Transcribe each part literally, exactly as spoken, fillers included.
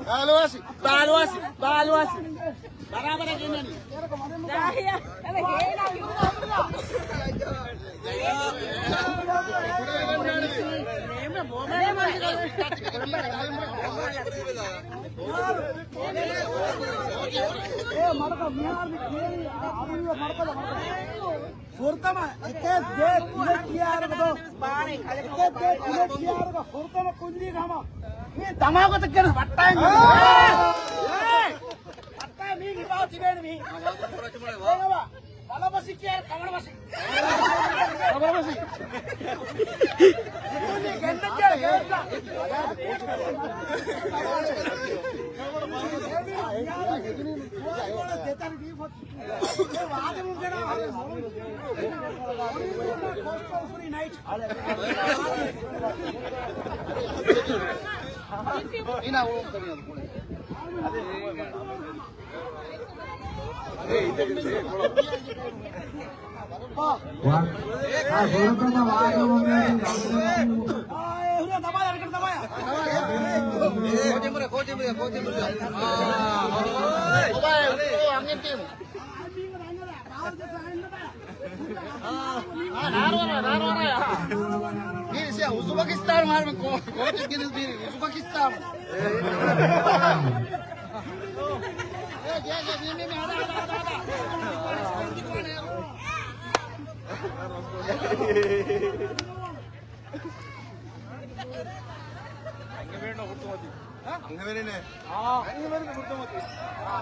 ބާލުވާސި، ބާލުވާސި، ބާލުވާސި. ބަރާބަރަށް ގެންނަނީ. ފުރަތަމަ އެކެއް ދޭ ކުލެއް ކިޔާރުގަ ދޯ. އެކެއް ދޭ ކުލެއް ކިޔާރުގަ ފުރަތަމަ ކުންދީގަ ހަމަ މީ ދަމާގޮތަށް ގެނެސް ވައްޓާއިން. ވައްޓާ މީ ހިފާ ތިބޭނެ މީ. ބަލަބަސި ކިޔާ ކަމަނަބަސި. ކަމަނަބަސި. ގެންދައްޖާ ގެންދަ. ދެތަން ދީފަ. އާ، ނާރުވަރާ، ނާރުވަރާ. މީ ސިޔާ އުޒުބަކިސްތާން މާރު ކޯ-، ކޯޗެއް ގެނެސް ދީނީ، އުޒުބަކިސްތާން. އޭ، ގޭ، ގޭ، މީ، މީ، މީ، ހަދާ، ހަދާ، ހަދާ، ހަދާ. އަންހެންވެރިންނަށް ހުރިދުމަތި. އަންހެންވެރިންނޭ. އާ. އަންހެންވެރިން ހުރިދުމަތި. އާ.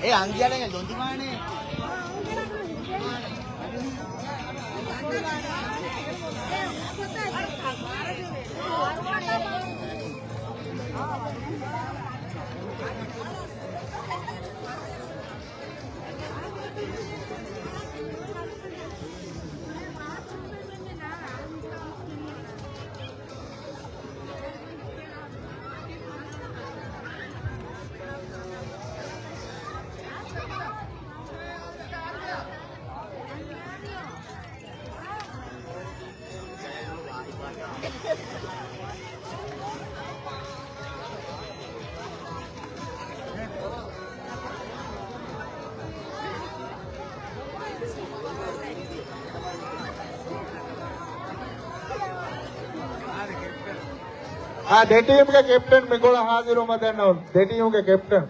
އޭ އަންގިއަޅެން ލޮނދިވާނެ. އާ، ދެ ޓީމްގެ ކެޕްޓަން މި ގޮޅަށް ހާޒިރުވުމަށް ދަންނަވަން. ދެ ޓީމްގެ ކެޕްޓަން.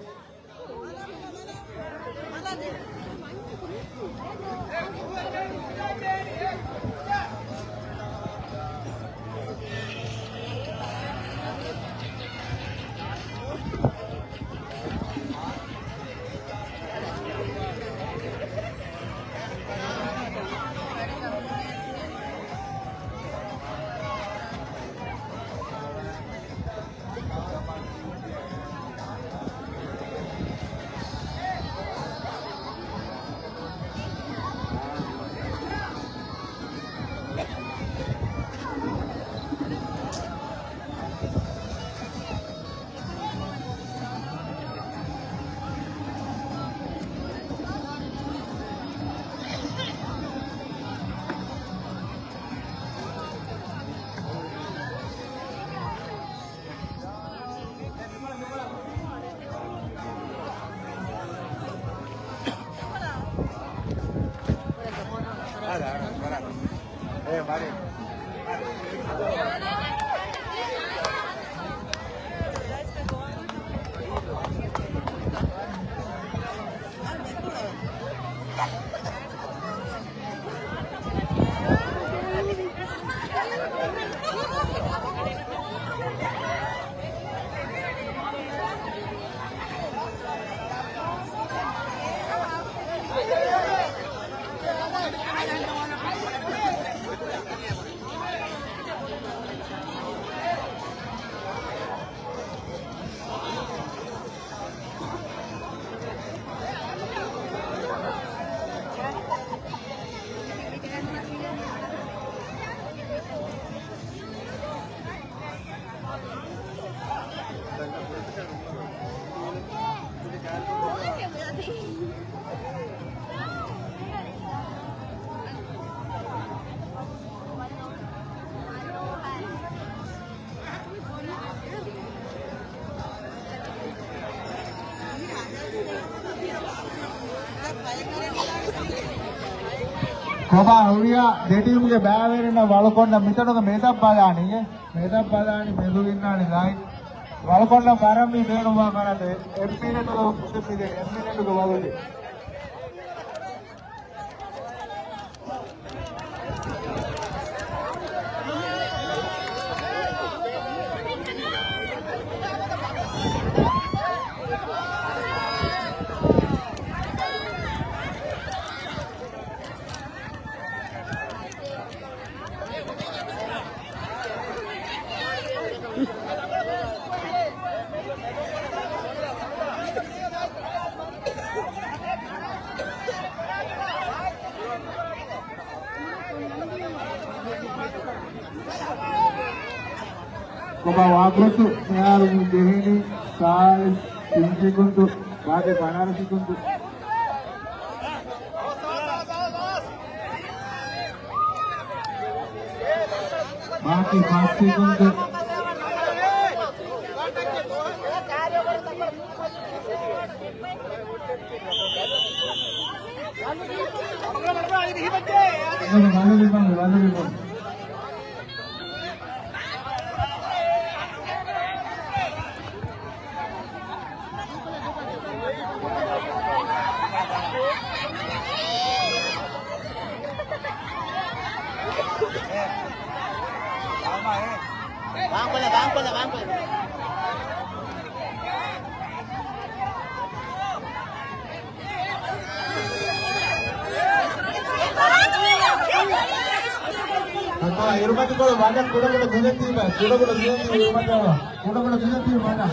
ކޮބާ ހުރިހާ ދެ ޓީމުގެ ބައިވެރިންނަށް ވަޅުކޮންނަ މިތަނުގެ މެދަށް ބަލާނީ، މެދަށް ބަލާނީ މެދު އިންނާނީ ލައިން. ވަޅުކޮންނަ ވަރަށް މި ބޭނުންވާ ފަރާތެއް އެއް މިނެޓު އެއް މިނެޓުގެ ވަގުތެއް. ކޮބާ ވާގުރަތު މިހާރު މި ޖެހެނީ ސާޅީސް ތިން ސެކުންޑު ވާގެ ފަނަރަ ސެކުންޑު. ބާކީ ފަސް ސެކުންޑު. ބާންކޮށްލަ، ބާންކޮށްލަ، ބާންކޮށްލަ. އަދާ، އިރުމަތިކޮޅު ވަންނަ ކުޑަކުޑަ ދުނެތީމަ، ކުޑަކުޑަ ދުނެތީ އިރުމަތިކޮޅު، ކުޑަކުޑަ ދުނެތީ ވަންނަ.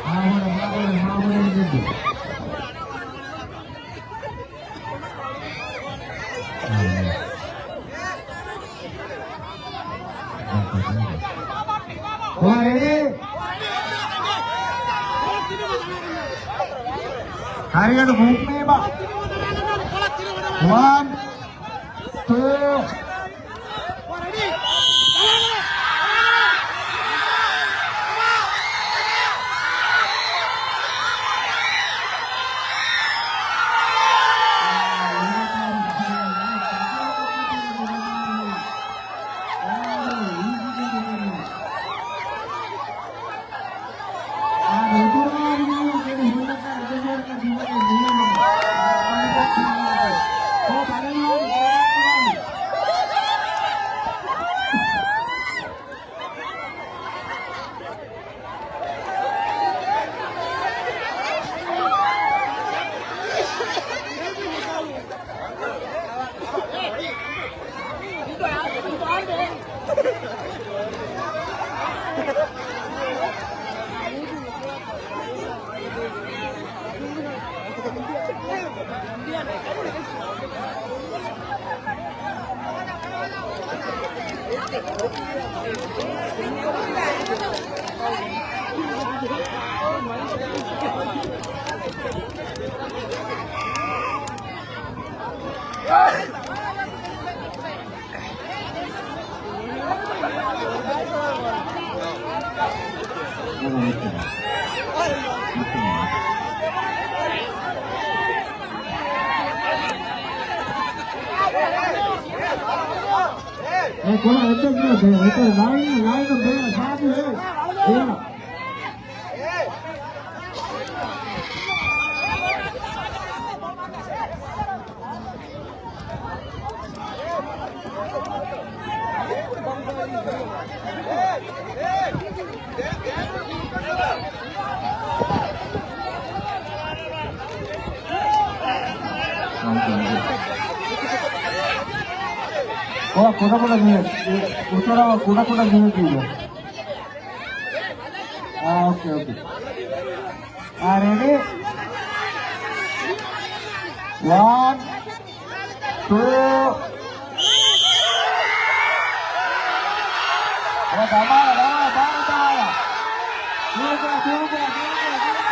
މާބޮޑަ، މާބޮޑަ، މާބޮޑަ ދުނެތީ. ކޮބާ ރެޑީ؟ ހަރިއަޑު މޫވް ވީމަ. ވަން، ޓޫ. އެ ކޮޅަށް އެއްޗެއް ނޭ، އެ ކޮޅަށް ލާއިން، ލާއިން ބޭ، ސާދު އޭ. ބޭ. ކޮޅަށް ކުޑަކުޑަ ދިޔަ، އުތުރަށް ކުޑަކުޑަ ދިޔަ ކީއްވެ؟ އާ، އޯކޭ، އޯކޭ. އާ، ރެޑީ؟ ވަން، ޓޫ. އެ، ދަމާލަ، ދަމާލަ، ދަމާލަ. ދޫކޮޅަ، ދޫކޮޅަ، ދޫކޮޅަ، ދޫކޮޅަ.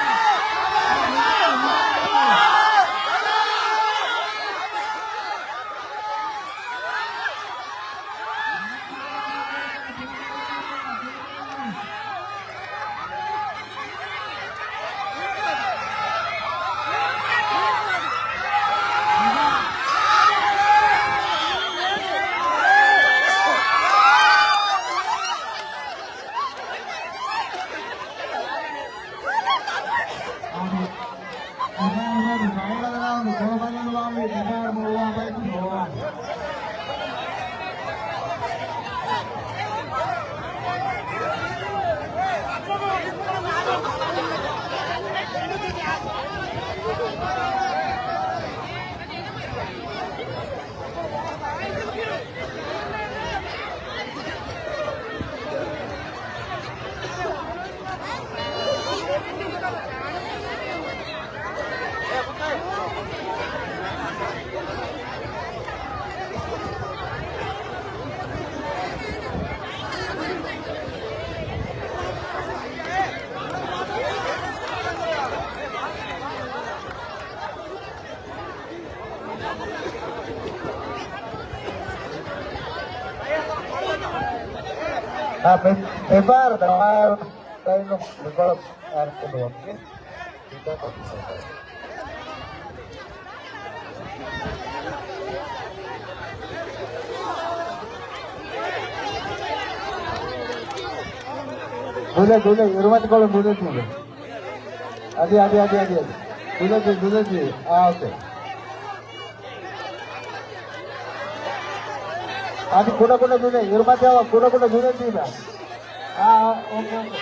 އާ، މި، މިފަހަރު ދަމާލަ ޓައިމު މިކޮޅަށް އައިސް ކުޑަވަމުގެ. ދުލެ، ދުލެ، އިރުމަތިކޮޅު ދުލެ ދުލެ. އަދި، އަދި، އަދި، އަދި، އަދި. ދުލެ ދުލެ، ދުލެ ދުލެ. އާ، އޯކޭ. އަދި ކުޑަ ކުޑަ ދުލެ، އިރުމަތިއަށް ކުޑަ ކުޑަ ދުލެ ދީބަ. އާ، އޯކޭ، އޯކޭ.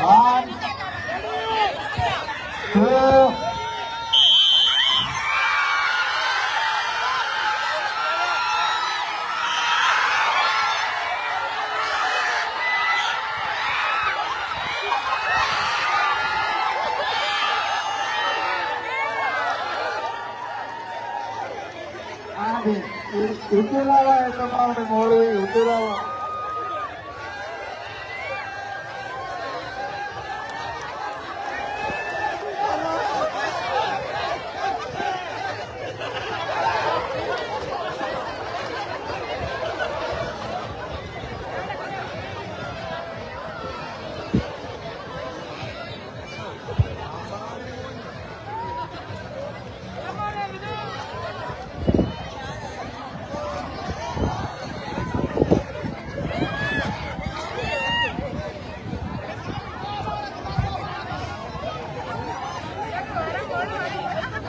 One, two. އާދެ، އި-، އިތުރަވާ އެކަމާމެ މޮޅުވި އިތުރަވާ.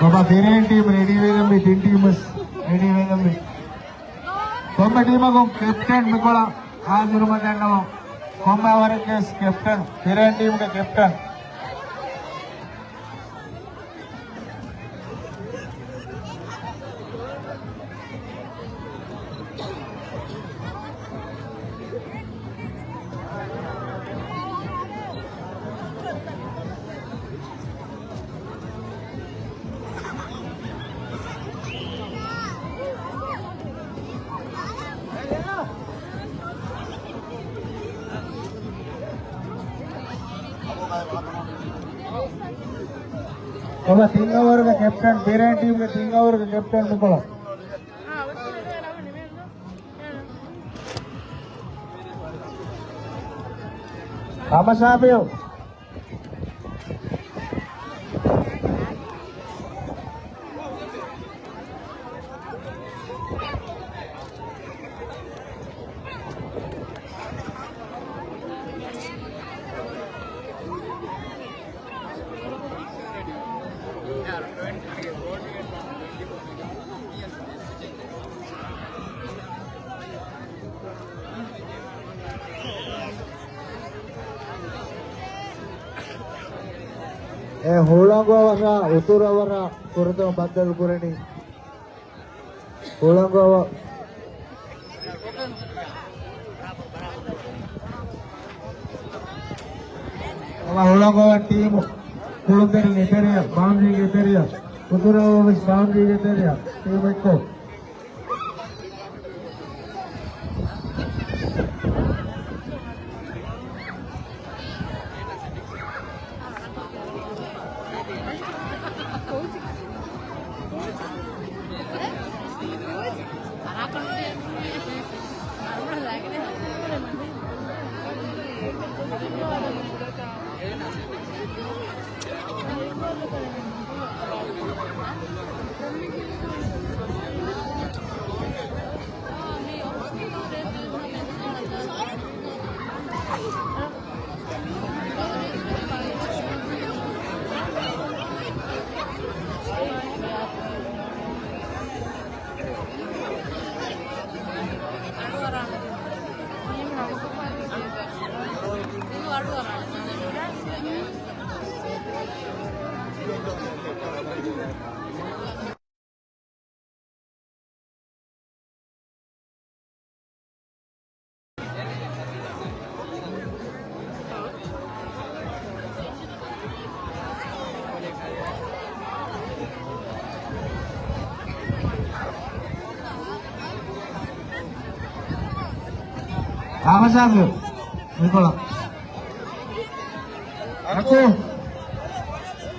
ބަބާ، ދެރޭން ޓީމް ރެޑީ ވެގެން މި، ތިން ޓީމް ވެސް ރެޑީ ވެގެން މި. ކޮންމެ ޓީމަކުން ކެޕްޓަން މިކޮޅަށް ހާޒިރުވުމަށް ދަންނަވަން. ކޮންމެ އަވަރެއްގެ ވެސް ކެޕްޓަން، ދެރޭން ޓީމްގެ ކެޕްޓަން. އޮބަ ތިން އަވަރުގެ ކެޕްޓަން، ބިރޭން ޓީމްގެ ތިން އަވަރުގެ ކެޕްޓަން މިކޮޅަށް. ހަމަ ސާބިޔު. އެ ހުޅަނގު އަވަރާ، އުތުރު އަވަރާ ފުރަތަމަ ބައްދަލު ކުރަނީ. ހުޅަނގު އަވަ-، އަވަ ހުޅަނގު އަވަ ޓީމު ކުޅުންތެރިން އެތެރެއަށް، ބައުންޑަރީގެ އެތެރެއަށް، އުތުރު އަވަ ވެސް ބައުންޑަރީގެ އެތެރެއަށް ޓީމު އެއްކޮށް. އާމަސާފި މިކޮޅަށް. އަކު.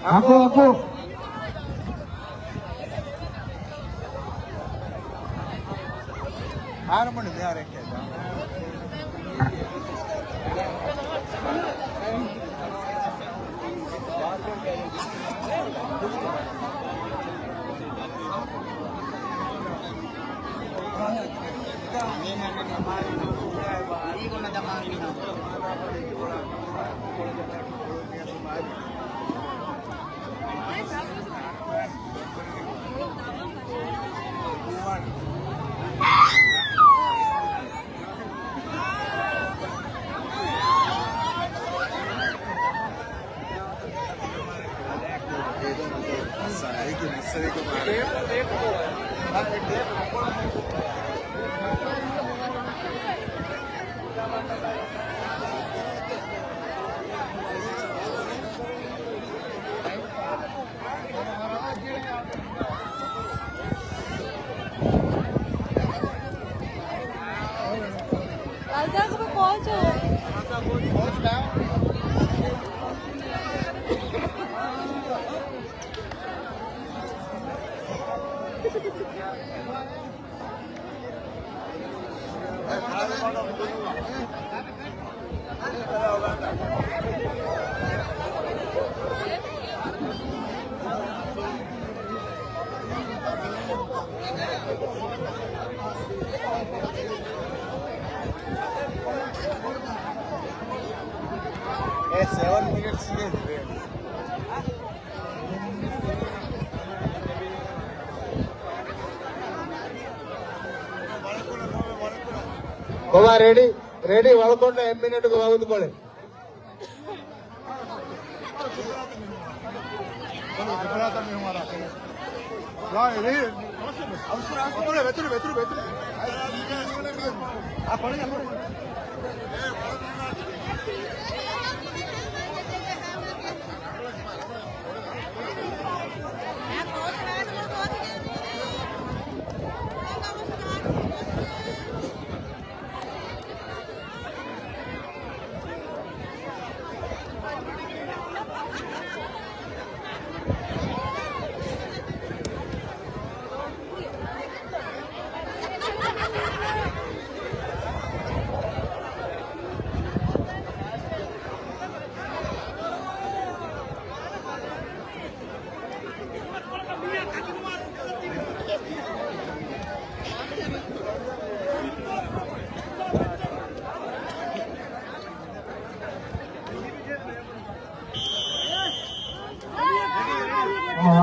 އަކު، އަކު. އާރަމުނި މިހާރެއް. އެ ސެވަން މިނިޓްސް ގެ ކޮބާ ރެޑީ؟ ރެޑީ ވަޅުކޮށްލަ އެއް މިނެޓުގެ ވަގުތުކޮޅެއް.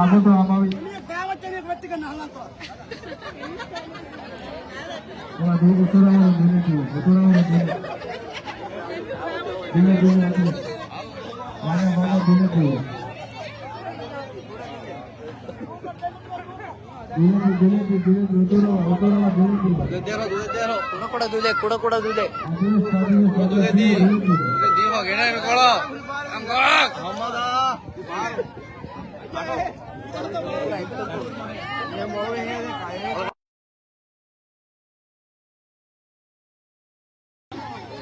އަހަން އަހަން. ދުލެއް ދޭރޯ، ދުލެއް ދޭރޯ، ކުޑަ ކުޑަ ދުލެއް، ކުޑަ ކުޑަ ދުލެއް. ދުލެއް ދީ، ދުލެއް ދީފަ ގެނައިމި ކޮޅަށް. އަނގަ. ހަމަދާ.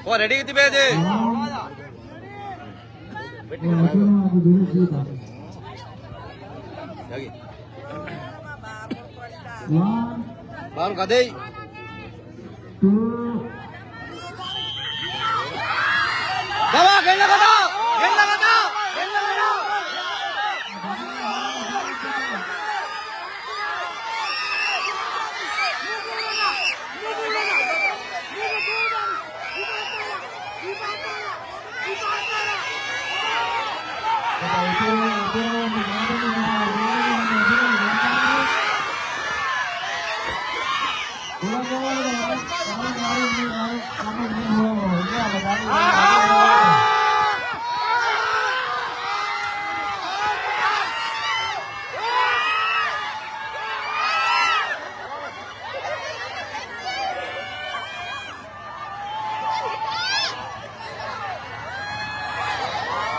ކޮ ރެޑީ ތިބޭދޭ. ބާރު ގަދައި. ދަވާ، ގެންނަ ގަދަ! ގެންނަ ގަދަ! ގެންނަ ގަދަ!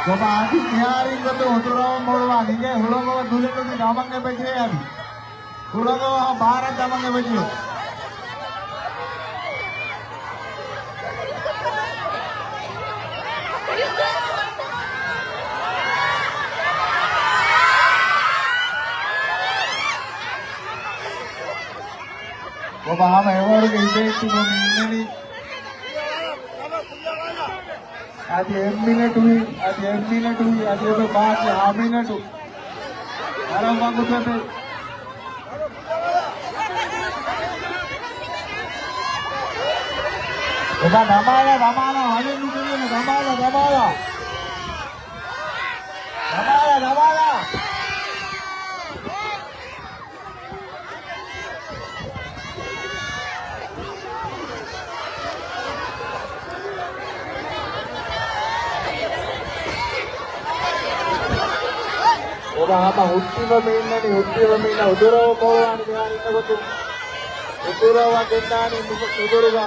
ކޮބާ އަދި މިހާރު އިންގޮތު ހުތުރަވަން މޮޅުވާ ނިނގޭ ހުޅަނގު ދުލެއް ދަމަން އެބަޖެހޭ އަދި. ހުޅަނގު ބާރަށް ދަމަން އެބަޖެހޭ. ކޮބާ ހަމަ އެވަރުގެ އިބޭއްޓުގަ މި އިންނަނީ. އަދި އެއް މިނެޓު ވީ، އަދި އެއް މިނެޓު ވީ، އަދި އެބަ ބާކީ ހަ މިނެޓު. އަރަން ވަގުތު އެބެ. އެބަ ދަމާލާ، ދަމާލާ، ހަލެއް ނުކުރޭނެ، ދަމާލާ، ދަމާލާ. ދަމާލާ، ދަމާލާ. އޮބާ ހަމަ ހުއްޓިވަމި އިންނަނީ، ހުއްޓިވަމި އިންނަ އުދުރަވަ ކޯޅުވާނި މިހާރު އިންނަ ގޮތުން. އުދުރަވަ ގެންދާނީ ނު-، ނުދުރުގަ.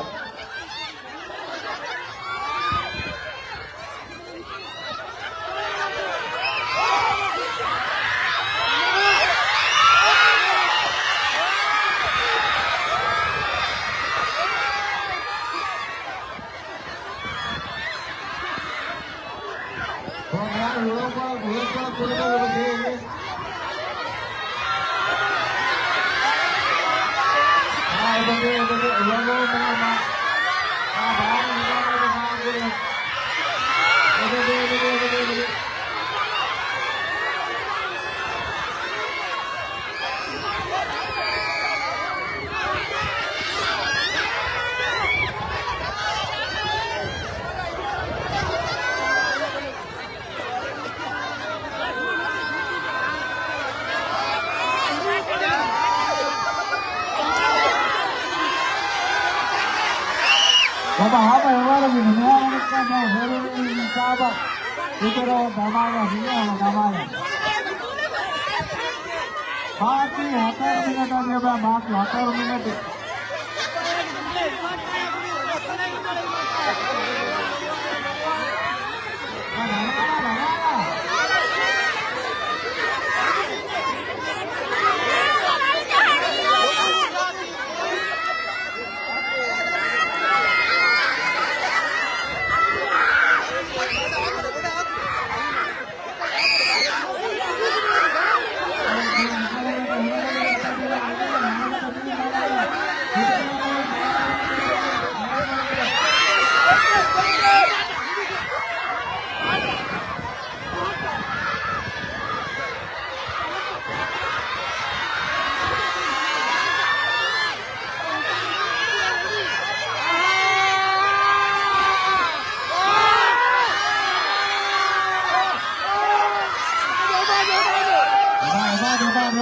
ބަބާ، ހަމަ އެވަރުގެ ނުވާވަނިކަން ހެރުނީ ހިސާބަށް އިތުރަށް ދަމާލަ ހިޔާ ދަމާލަ. ބާކީ ހަތަރު މިނެޓް އަދި އެބަ ބާކީ ހަތަރު މިނެޓް.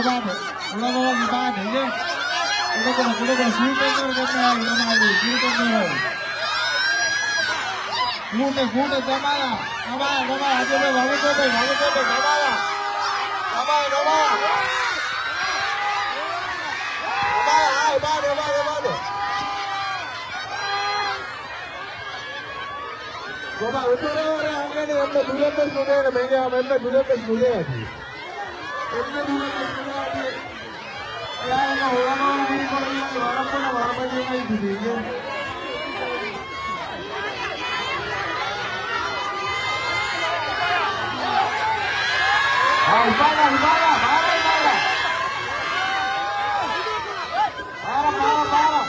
ބާދެ، އުޅަނދު ބާދެ، އިނގޭ. ކުޑަކޮށް، ކުޑަކޮށް ސޫޓެއް ދެންނެވި، އިނގޭ، ސޫޓެއް ދެންނެވި. ފޫޓެއް، ފޫޓެއް ދަމާލާ. ދަމާލާ، ދަމާލާ، އަދި ވަގުތު ދެ، ވަގުތު ދެ، ދަމާލާ. ދަމާލާ، ދަމާލާ. ދަމާލާ، އާ، އެބާދެ، އެބާދެ، އެބާދެ. ގޮބާ، އުތުރަށް ވަރަށް އަންގަނީ އެންމެ ދުލަށްވެސް ނުދޭނެ މެންގާ، އެންމެ ދުލަށްވެސް ނުދޭ އަދި. އެންމެ ދުލަށްވެސް ނުދޭ އަދި. އެއާއެކު ހުޅަނގު ހުރި ކޮޅު ވަރަށް ބޮޑަށް ވަރަށް ބޮޑަށް ވަރަށް ބޮޑަށް ވަރަށް ބޮޑަށް. އާ، އިބާލާ، އިބާލާ، ބާރަ އިބާލާ. ބާރަ، ބާރަ، ބާރަ.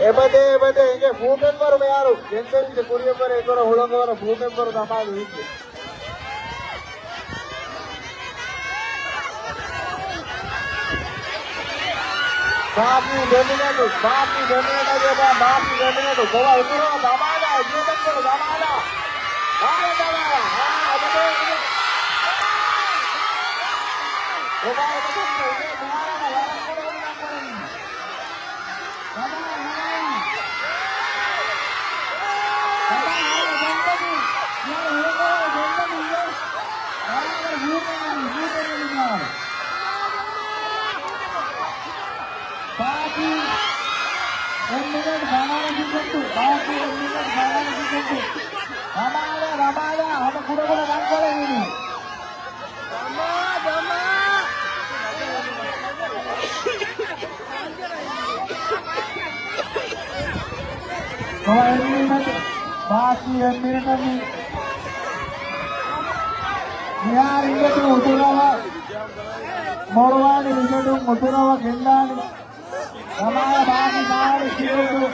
އެބަދޭ، އެބަދޭ، އިނގޭ ފޫޓެއްވަރު މިހާރު ގެންދެވިއްޖެ ކުރިއަށްވަރެއް އެކޮރަށް ހުޅަނގު ވަރަށް ފޫޓެއްވަރު ދަމާލި ވިއްޖެ. ބާކީ ދެ މިނެޓު، ބާކީ ދެ މިނެޓު، ބާކީ ދެ މިނެޓު. ކޮބާ އުތުރަށް ދަމާލާ، އެ ޖީތަންކޮޅު ދަމާލާ. ދަމާލާ، ދަމާލާ. އާ، އެބަދޭ، އެބަދޭ. ކޮބާ އެބަދޭ، އެބަދޭ. ބާކީ އެއް މިނެޓް ބާވީސް ސެކަންޑް، ބާކީ އެއް މިނެޓް ބާވީސް ސެކަންޑް. ދަމާލާ، ދަމާލާ، ހަމަ ކުޑަކުޑަ ރަންކޮޅެއް ހިނގި. ދަމާ، ދަމާ. އެއް މިނެޓް، ބާކީ އެއް މިނެޓަށް މި. މިހާރު އިނގޭ އުތުރަށް މޮޅުވާނެ، އިނގޭ އުތުރަށް ގެންދާނެ. ދަމާލާ، ބާކީ ސާޅީސް ސެކަންޑު.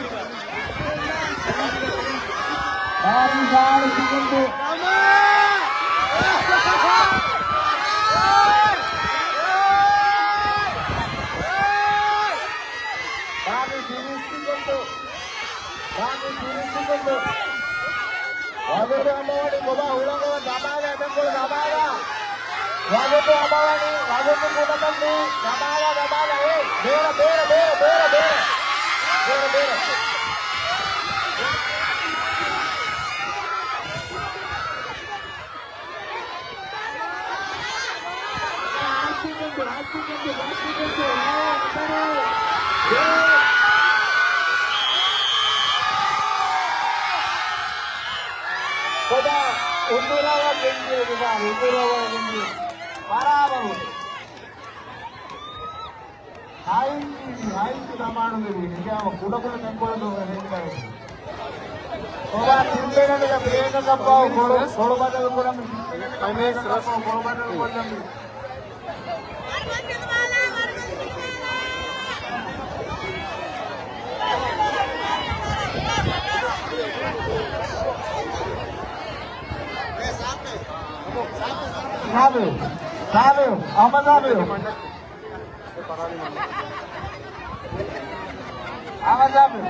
ބާކީ ސާޅީސް ސެކަންޑު. ބާކީ ތިރީސް ސެކަންޑު. ބާކީ ތިރީސް ސެކަންޑު. ވަގުތު ހަމަވަނީ ކޮބާ ހުޅަނގު ދަމާލާ، އެމެންކޮޅު ދަމާލާ. ވަގުތު ހަމަވަނީ، ވަގުތު ކުޑަކަށް ނޫން. ދަމާލާ، ދަމާލާ، އޭ، ބޭރަ، ބޭރަ، ބޭރަ. ބޭރަ، ބޭރަ. ކޮބާ އުތުރަށް ގެންދިޔަ، ކޮބާ އުތުރަށް ގެންދިޔަ. ބަރާބަރު. ހައިކި، ހައިކި ދަމާނުގެ ވީ ނިގާމަ ކުޑަކުޑަ މެންކޮޅެއް ހެދިގައި. ކޮބާ ތިން މިނެޓުގެ ބްރޭކަކަށްފަހު ކޮޅު، ކޮޅު ބަދަލު ކުރަން. ތިން މިނެޓުގެ ބްރޭކަކަށްފަހު ކޮޅު ބަދަލު ކޮށްލަން. ސާބިރު، ސާބިރު، އަހްމަދު ސާބިރު. އަހްމަދު ސާބިރު.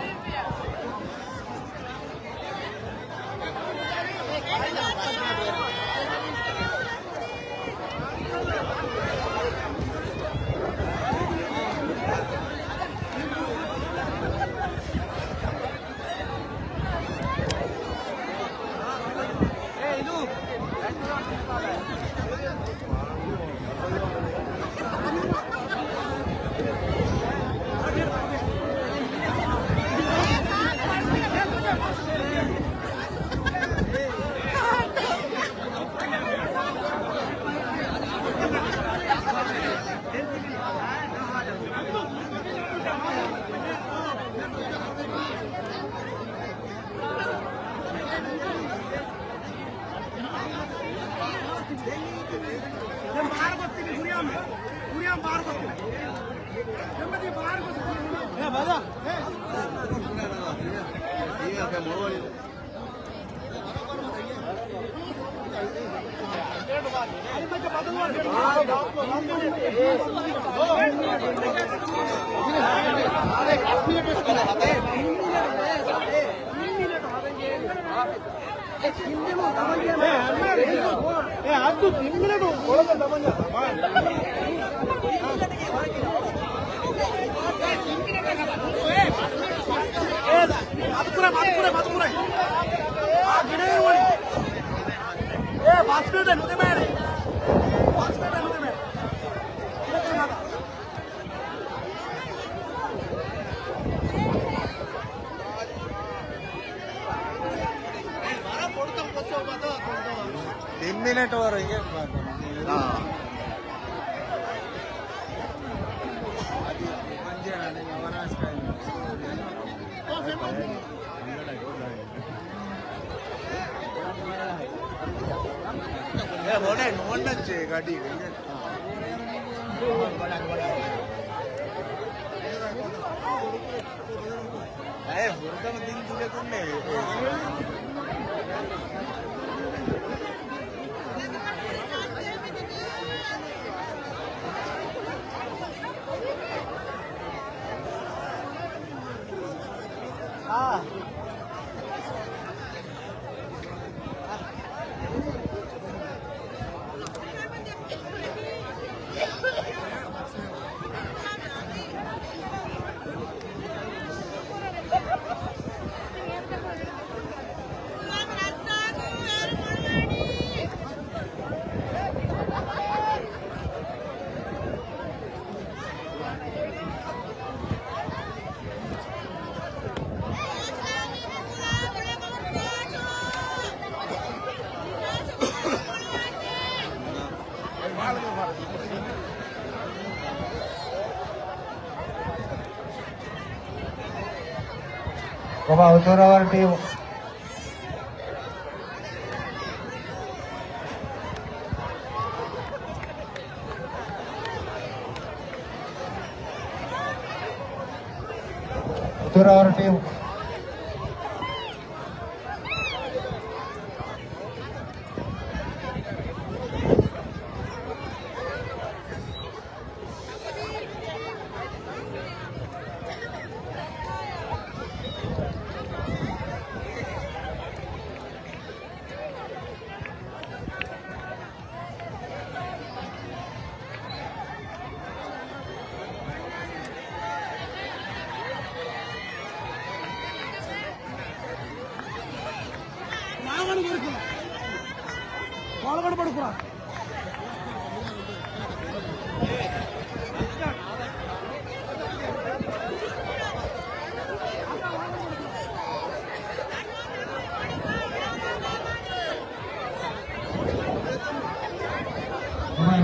ތިން މިނެޓް ވަރަށް އިނގޭ. އެ ބޮޑެ ނުވަންނަން ޗޭ ގަޑީ. އައި ފުރަތަމަ ތިން ތިލަކުންނޭ. ކޮބާ އުތުރަވަރު ޓީމު. އުތުރަވަރު ޓީމު.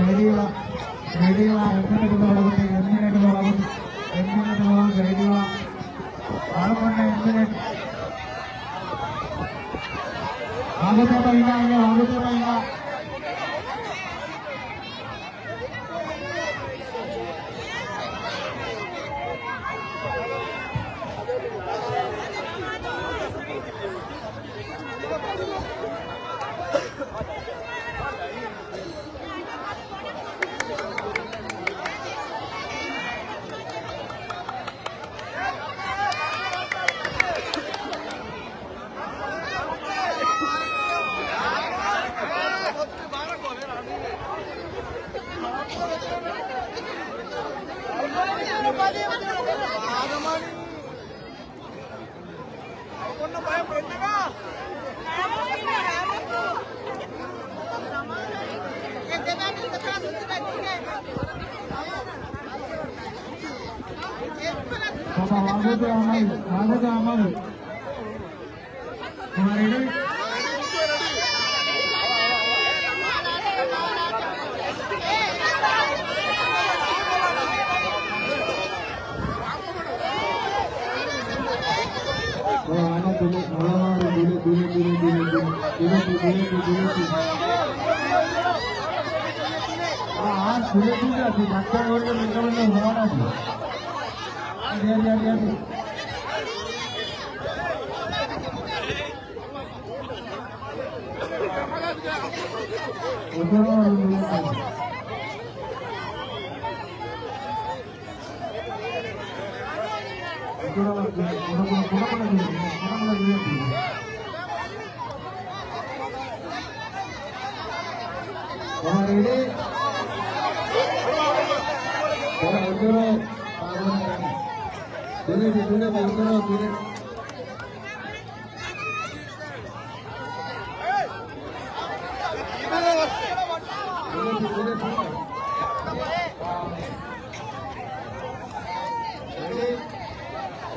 ރެޑީވާ، ރެޑީވާ، އެއްމިނެޓުގެ ވަގުތު، އެއްމިނެޓުގެ ވަގުތު، އެއްމިނެޓުގެ ވަގުތު، އެއްމިނެޓުގެ ވަގުތު، ރެޑީވާ. ވަރުކޮންނަ އެއްމިނެޓު. ވަގުތެއް ބައިނާ، ވަގުތެއް ބައިނާ. ބަބާ، ވާގޮތަށް އަމާލު، ވާގޮތަށް އަމާލު. ބަބާ، ރެޑީ؟ ބަބާ، އަނެއް ދުނި، މޮޅަށް ދުނި، ދުނި، ދުނި. އާ، އާ، ދުނި، ދުނި، ދުނި. އާ، ދުނި، ދުނި، ދުނި. އަދި، އަދި، އަދި، އަދި. އާ، ރެޑީ؟ ބޮލަ އުތުރޯ. ދުނި، ދުނި، އުތުރޯ، ދުނި.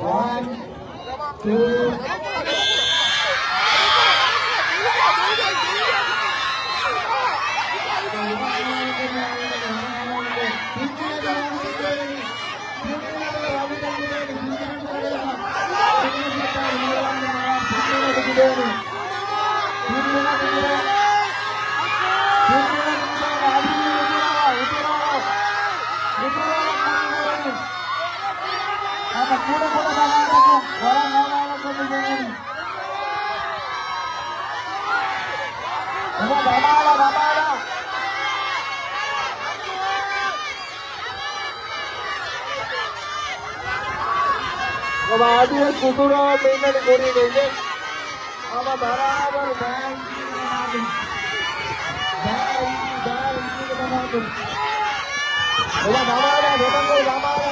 One, two. އަދިވެސް އުތުރާ މިންނަން ކުރިން އެނގޭ. ހަމަ ބަރާބަރު ބައިން ބައިން ބައިން އޮބާ ދަމާލާ، ދެމަންގަ ދަމާލާ،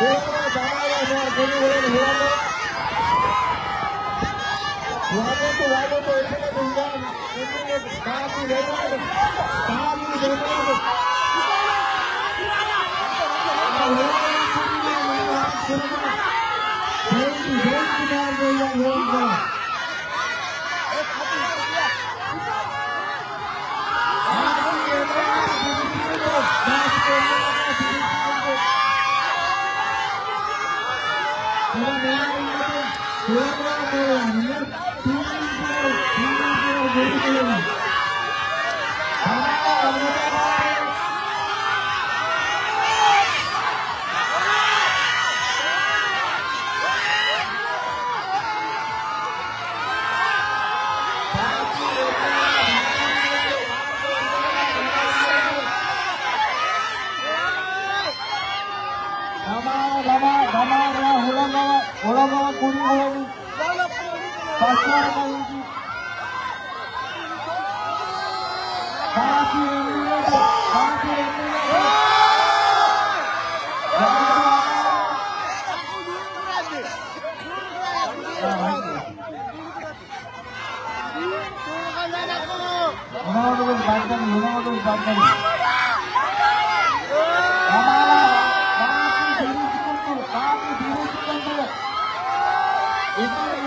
ދެމަންގަ ދަމާލާ، ކުރި ހުރެން ހުރަން. ވަގުތު، ވަގުތު އެކަނި ހުރަން. ދަމާ، ދަމާ، ދަމާ، ހުޅަނގަވަ، ހުޅަނގަވަ ކުރި ހުޅަނގަ. ފަސްވަރަކަށް ހިނގި. ކާފި އެމްއެލްއޭ، ކާފި އެމްއެލްއޭ. ހުޅަނގަވަ ބައްދަން، ހުޅަނގަވަ ބައްދަން. ދަމާ، ދާކި ދިރިސްކޮންދު، ދާކި ދިރިސްކޮންދު. އެކަނި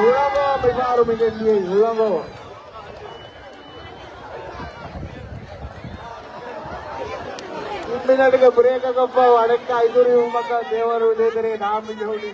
ހުޅަނގަވަ މިފަހަރު މިގެންދިޔައީ ހުޅަނގަވަ. މިނެޓުގެ ބްރޭކަކަށްފަހު އަނެއްކާ އިތުރުވީމަކަށް ދޭވަރު ދޭތެރޭ ނާމި ޖެހުނީ.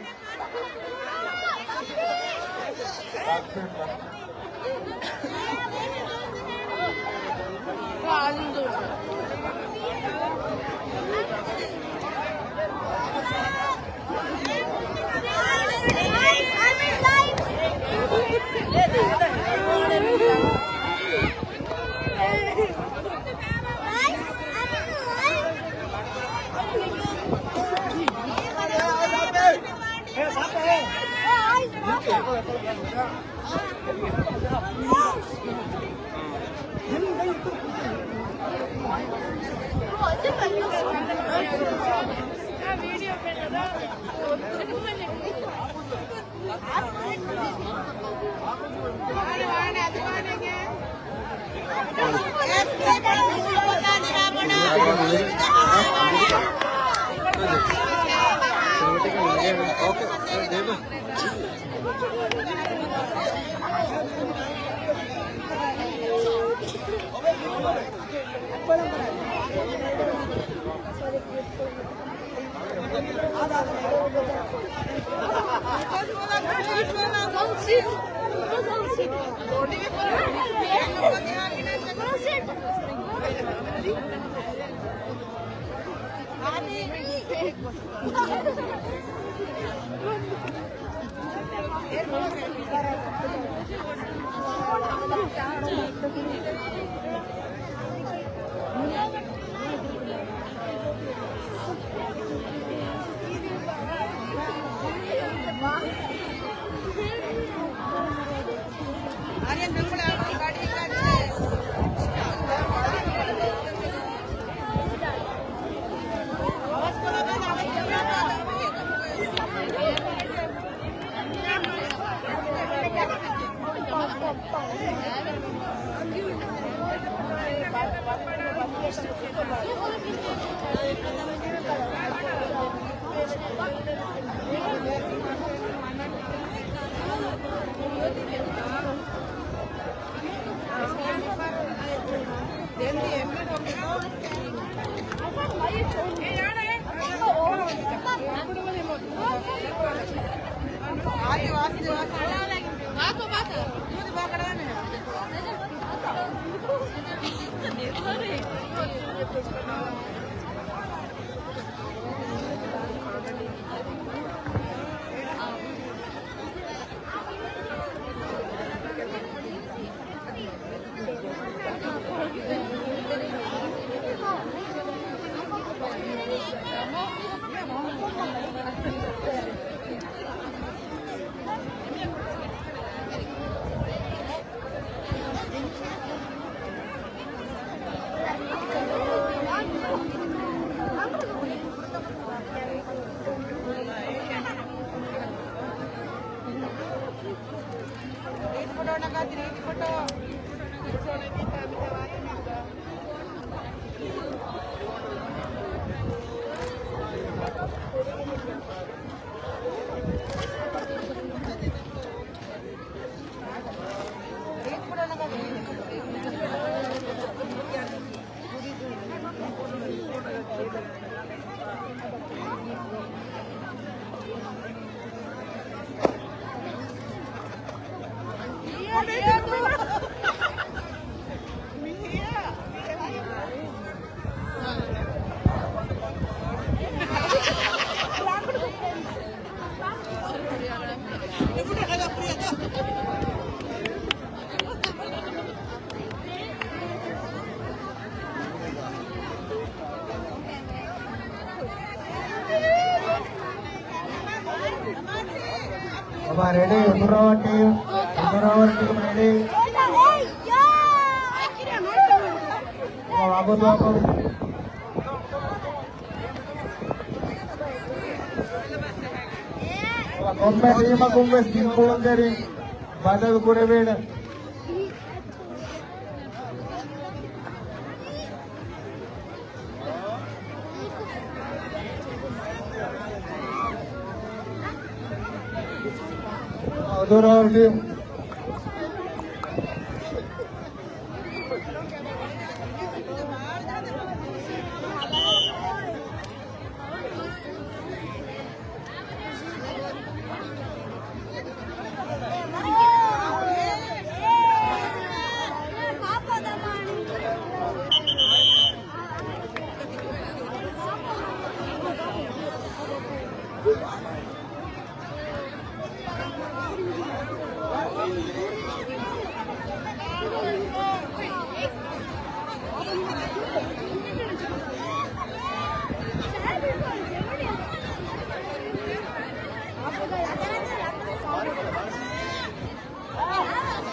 އަބާ ރެޑީ، އުތުރަވަ ޓީމް، އުތުރަވަ ޓީމް ރެޑީ. އަބަދު އަބަދު. ކޮންމެ ޓީމަކުން ވެސް ގިން ކުޅުންތެރިން ބަދަލު ކުރެވޭނެ. އުތުރަވަ ޓީމް.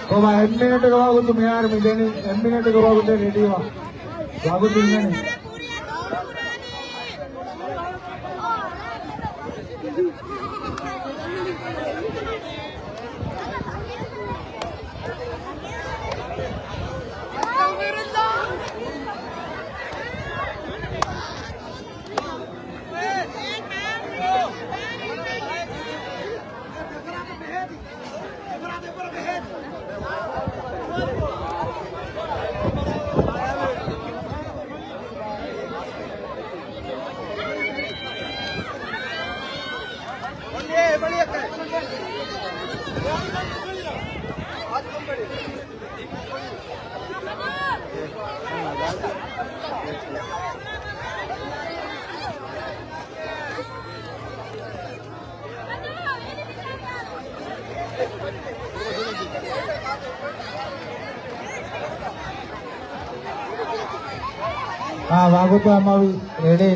ކޮބާ، އެއް މިނެޓުގެ ވަގުތު މިހާރު މިދެނީ، އެއް މިނެޓުގެ ވަގުތެއް ރެޑީވާ. ވަގުތު އިންނަނީ. އާ، ވަގުތު ހަމަވި. ރެޑީ.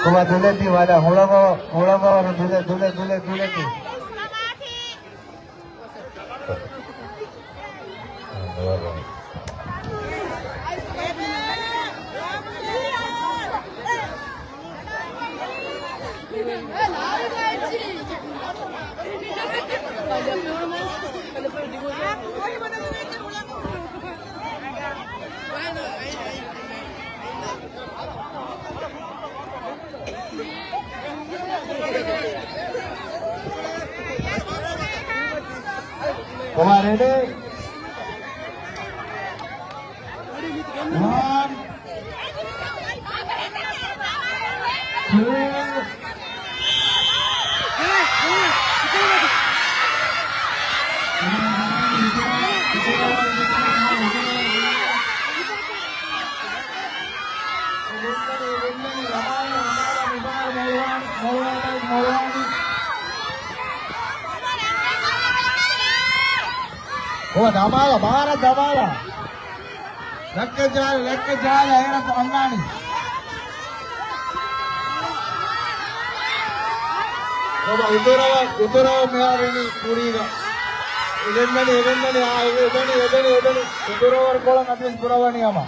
ކޮބާ ދުލެއް ދީ ވަލަ، ހުޅަގަ-، ހުޅަގަވަރު ދުލެއް، ދުލެއް، ދުލެއް، ދުލެއް ދީ. Come on, ready? One, two. އޮ، ދަމާލަ، ބާރަ ދަމާލަ. ލައްކަ ޖާލަ، ލައްކަ ޖާލަ، އޭރަ އަންނާނީ. ބާބާ، އުތުރަވަ، އުތުރަވަ މިހާރު އިނީ ކުރީގަ. އެދެންނަނީ، އެދެންނަނީ، އާ، އެދެނީ، އެދެނީ، އެދެނީ. އުތުރަވަރު ކޮޅަށް އަދިވެސް ކުރަވަނީ ހަމަ.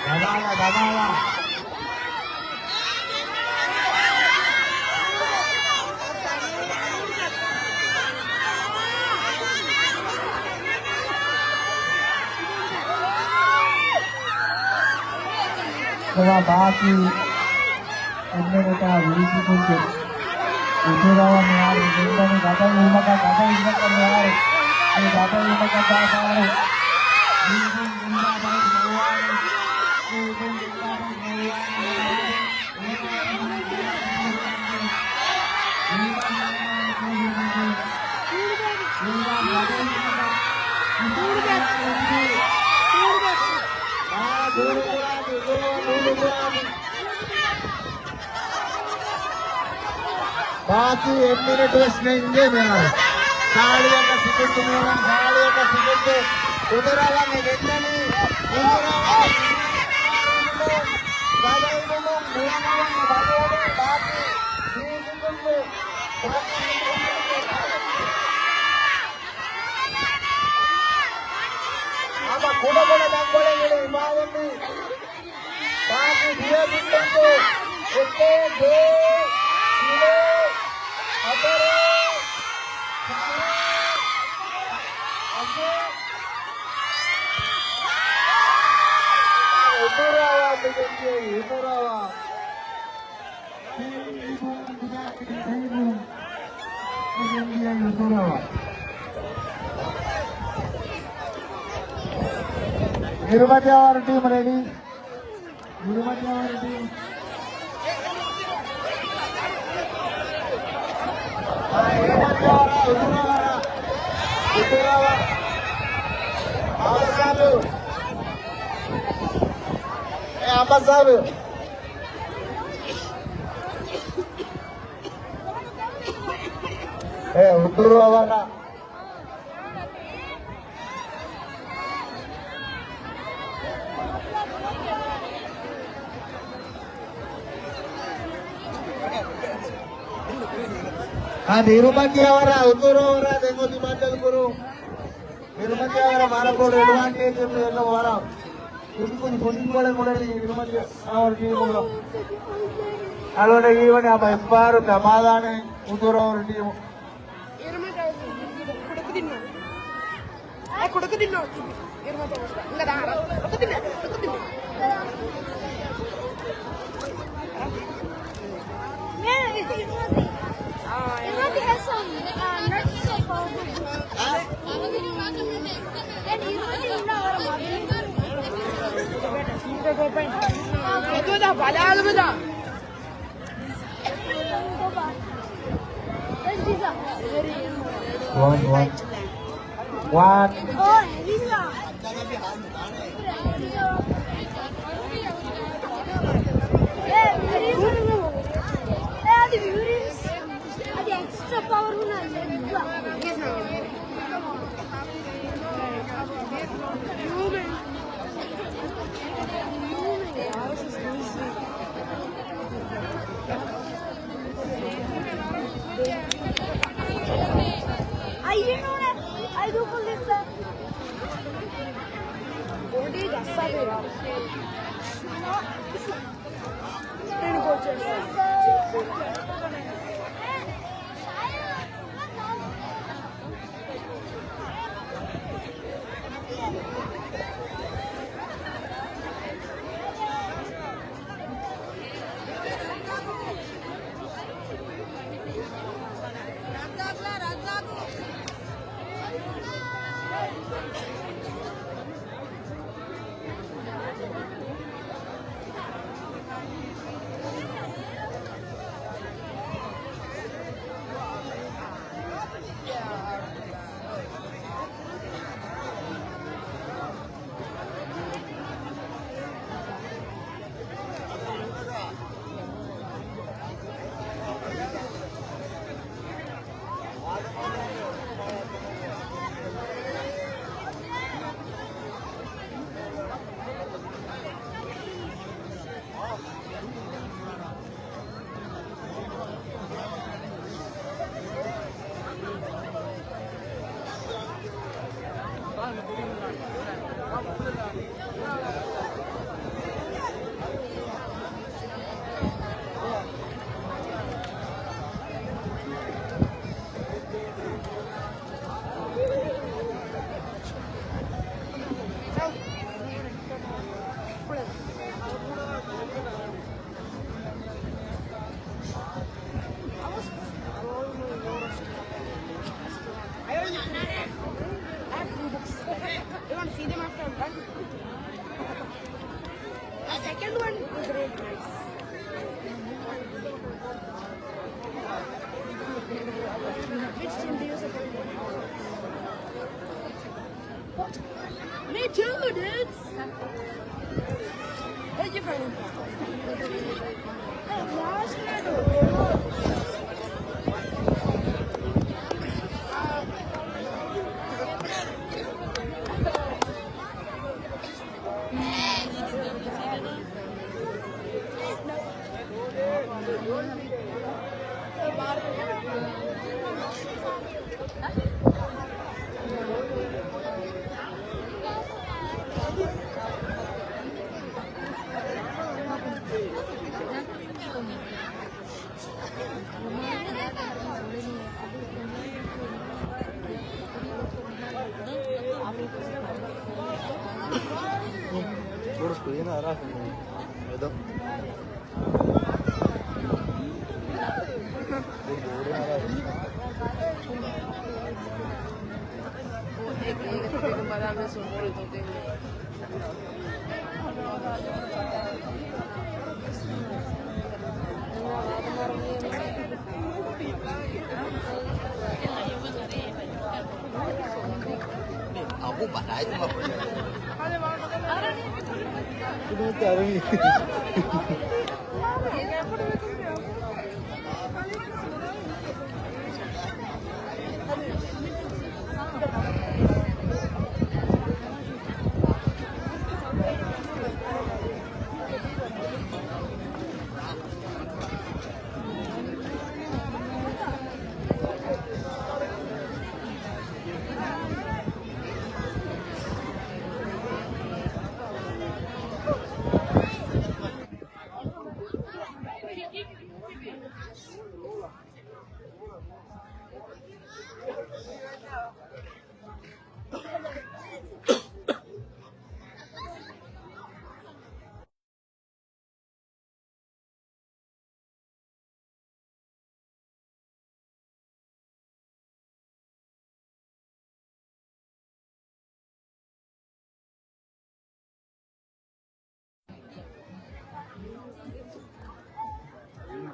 ދަމާލަ، ދަމާލަ. ކޮބާ ބާކީ އެންމެން އެތާ ވީސިކުންތެ. އުތުރަވަ މިހާރު ގެންދަނީ ގަދަ އިރުމަކަށް، ގަދަ އިރުމަކަށް މިހާރު. މި ގަދަ އިރުމަކަށް ދާފާރު. މީހުން ގެންދާ ބައި ނޯވާނެ. މީހުން ގެންދާ ބައި ނޯވާނެ. ބާކީ އެއް މިނެޓް ވެސް ނެތް އިނގޭ މިހާރު. ކާޅިއަކަށް ސިކުންތު މިއުޅެން، ކާޅިއަކަށް ސިކުންތު. އުތުރަވަން ގެންދަނީ. އުތުރަވަން ގެންދަނީ. ބަލައިލުމުން މުޅަމުޅަން ބަލައިލުން ބާކީ ސީސިކުންދު. ހަމަ ކުޑަކުޑަ ދަންކޮޅެއް އިނީ އިމާމުން މީ. ބާކީ ދިޔަ ސިކުންދު. އެކެއް، ދެ، ތިނެއް، ހަތަރެއް، ތުރު، އަށެއް. އުތުރަވާ މިގެންދިޔައީ އުތުރަވާ. އިރުމަތިއަވަރު ޓީމް ރެޑީ. އިރުމަތިއަވަރު ޓީމް. އަހްމަދު. އޭ އަހްމަދު ސާބިރު. އޭ އުތުރު އަވަރަށް. އާ، އިރުމަތި އަވަރަށް، އުތުރު އަވަރަށް ދެން އޮތީ ބައްދަލު ކުރުން. އިރުމަތިއަށް ވަރަށް ބޮޑު އެޑްވާންޓޭޖެއް އެއްލަ ވަރަށް ކުދިކުދި ޕޮއިންޓް ގޮޅެއް އުޅެނީ އިރުމަތި އަވަރ ޓީމުގަ. އަޅުގަނޑަށް ހީވަނީ ހަމަ އެއްބާރު ދަމާލާނެ އުތުރައަވަރު ޓީމު. އިރުމަތި ކުޑަކުދިންނޯ. އެ ކުޑަކުދިންނޯ. އިރުމަތި ކުޑަކުދިންނޭ. It has some, uh, nuts. One, one. One. އަދި އެކްސްޓްރާ ޕަވަރ ހުންނަ. އައްޔަނޫނެ އައިދޫކޮށްލިއްތަ؟ ބޮޑީ ޖައްސާދޭ. I have two books. You want to see them after I'm done? The second one is really nice. Which team do you support? What? Me too, dudes. Hey, you friend. ބޮޑު ސްކްރީން އަރާ އެދަ. އަބު ބަލާއި.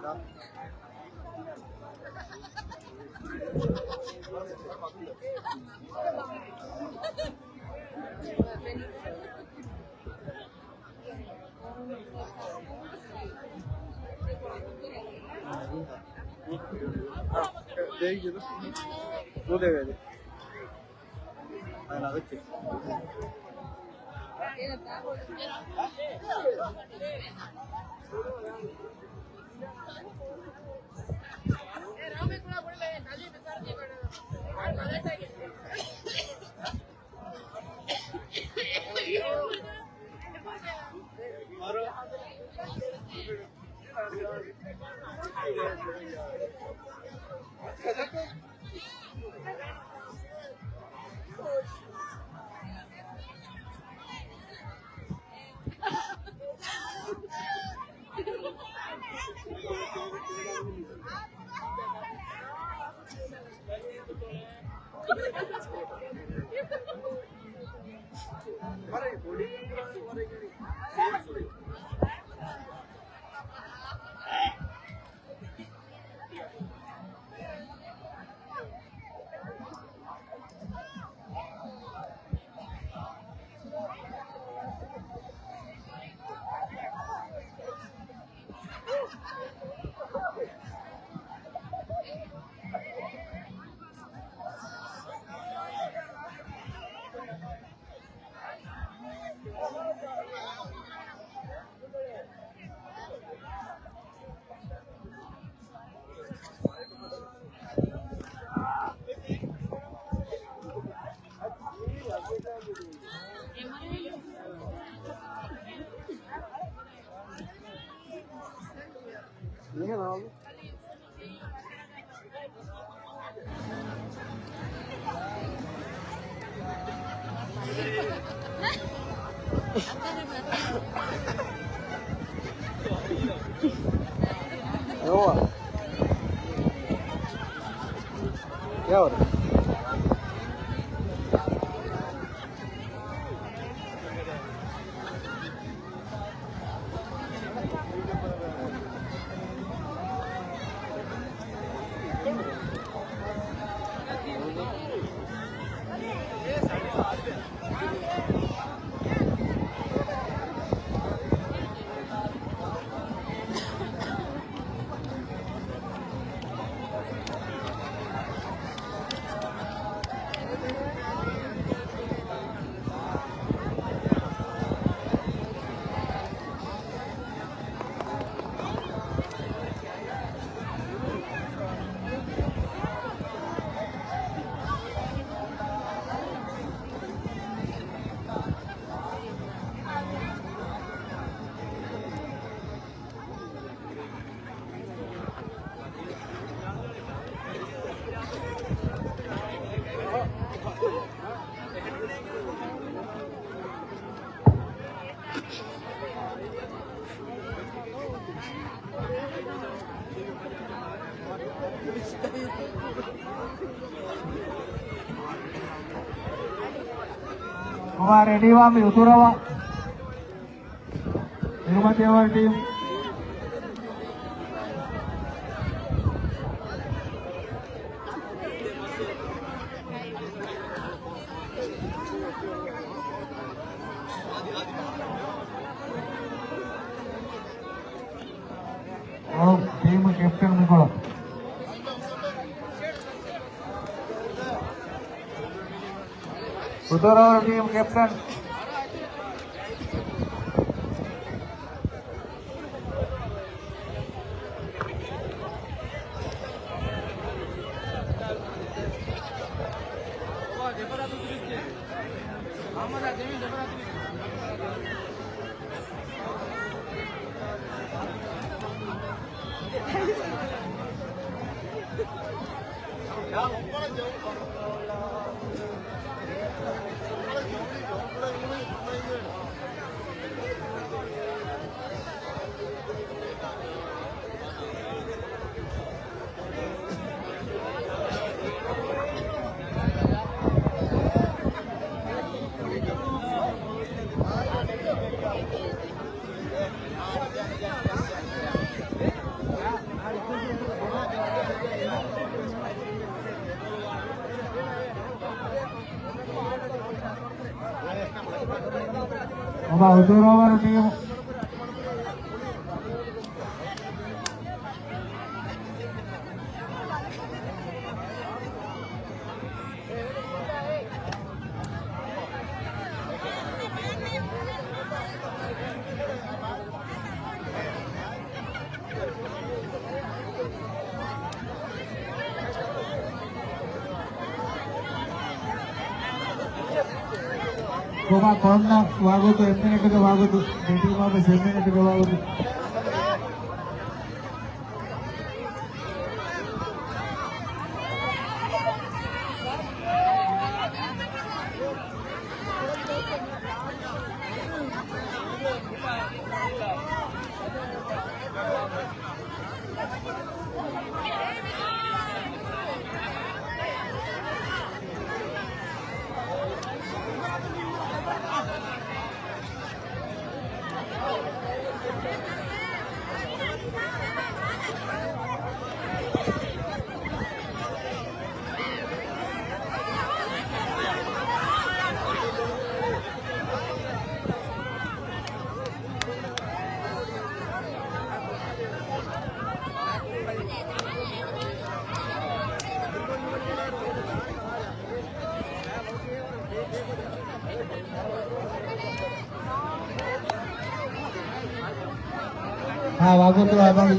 އެއޮ. ޔާވަރު. ކޮބާ ރެޑީވާ މި އުތުރަވާ. އިރުމަތި އެވަރު ޓީމް. ޓީމު ކެޕްޓަން މިކޮޅަށް. އުތުރަވާ ޓީމް ކެޕްޓަން. އޮބާ ހުދުރޯވަރު ޓީމު. ކޮބާ ކޮންނަ ވާގޮތު، އެއްމިނެޓުގެ ވާގޮތު، ދެޓީމާ ވެސް އެއްމިނެޓުގެ ވާގޮތު. ހާ، ވާގޮތު އަބަލި.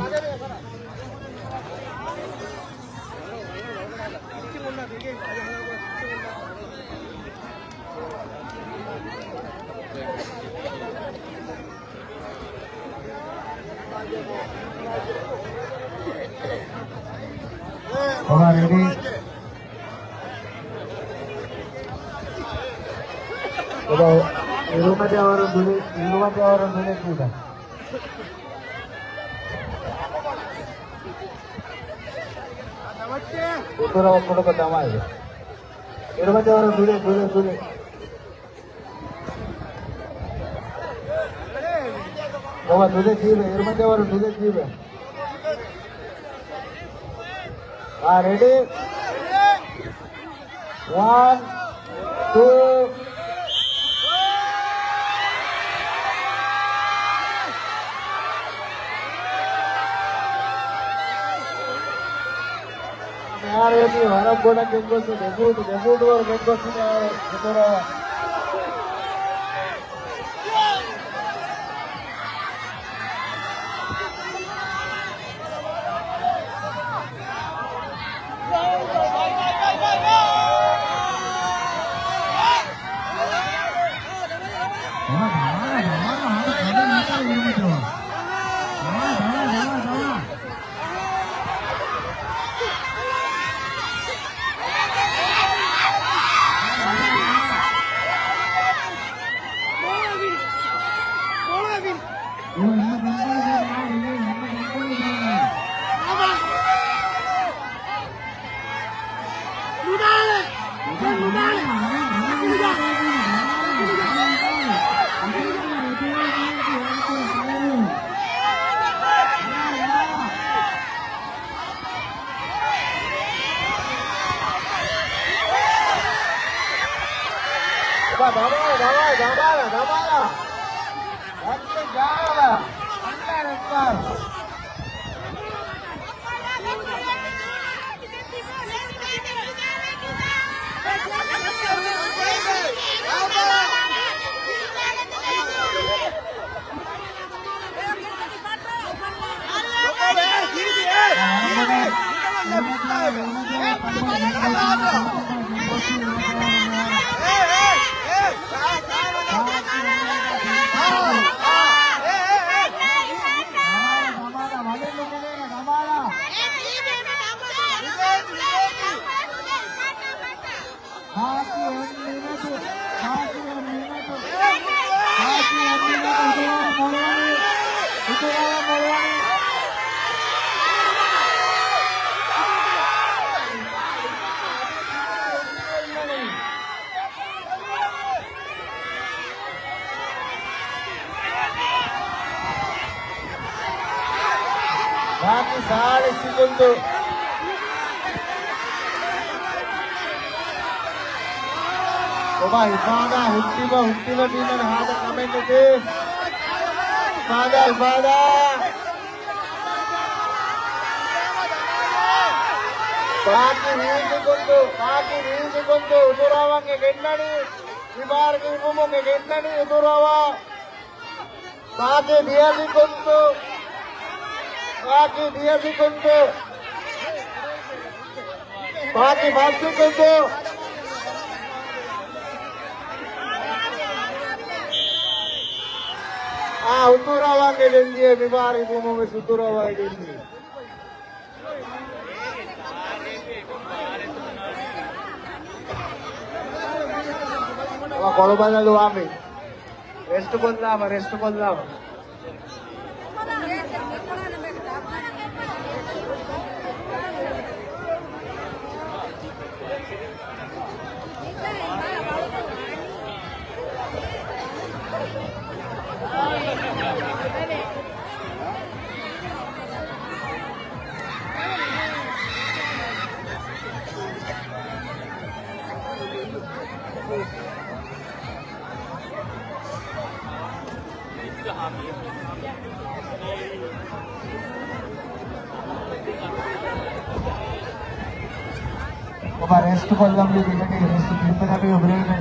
އޮބާ ރެޑީ. އޮބާ އިރުމަތި އަވަރު ދުޅި، އިރުމަތި އަވަރު ދުޅި ކީދާ؟ އުތުރަ އޮއްކޮޑަކަށް ދަމާއި. އިރުމަތި އަވަރު ދުޅި، ދުޅި، ދުޅި. ބަބާ، ދުލެއް ކީބެ، އިރުމަތި އަވަރު ދުލެއް ކީބެ. އާ، ރެޑީ؟ ވަން، ޓޫ. މިހާރު ވަރަށް ބޮޑަށް ގެންގޮސް، ދެފޫޓު، ދެފޫޓު ވަރު ގެންގޮސް މިހާރު ހުތުރަވާ. ދަމާލަ، ދަމާލަ، ދަމާލަ، ދަމާލަ. ރައްޓެ ޖާލަ. އަންނާ ރައްޓާ. ބާކީ އެއް މިނެޓު، ބާކީ އެއް މިނެޓު، ބާކީ އެއް މިނެޓު، އިތުރަށް މޮޅުވަނީ، އިތުރަށް މޮޅުވަނީ. ބާކީ ސާޅީސް ސިކުންދު. އިފާދާ ހުއްޓިބަ، ހުއްޓިބަ ޓީމަށް ހާދަ ކަމެއް ނެތޭ. އިފާދާ، އިފާދާ. ފާކި ވީސި ކުންދު، ފާކި ވީސި ކުންދު އުތުރަވަން ގެންނަނީ. މިބާރުގެ އިވުމުން ގެންނަނީ އުތުރަވަ. ފާކި ދިޔަ ސިކުންދު. ފާކި ދިޔަ ސިކުންދު. ފާކި ފަސް ސިކުންދު. އާ، އުތުރަވަން ގެންދިޔަ، މިބާރު އިވުމުން ވެސް އުތުރަވަ ގެންދިޔަ. ކޮޅު ބަދަލު ވާމި. ރެސްޓު ކޮށްލާމަ، ރެސްޓު ކޮށްލާމަ. ބަބާ، ރެސްޓް ކޮށްލަން ވީ މިގަނޑީ، ރެސްޓް ތިން މިނެޓް ބްރޭކް.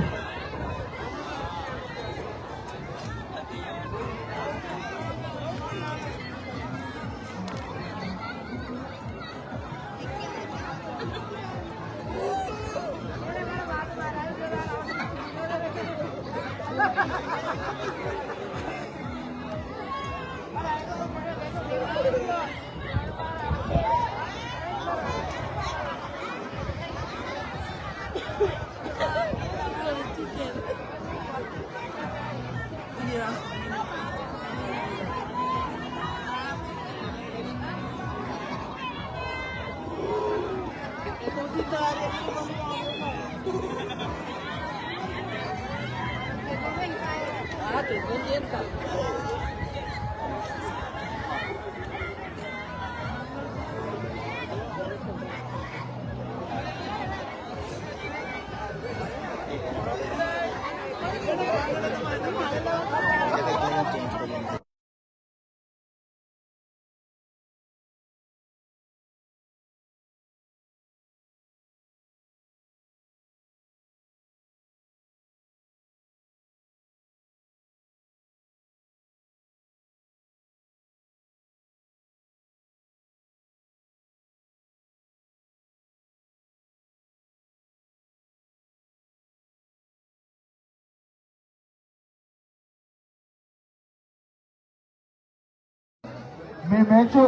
މި މެޗު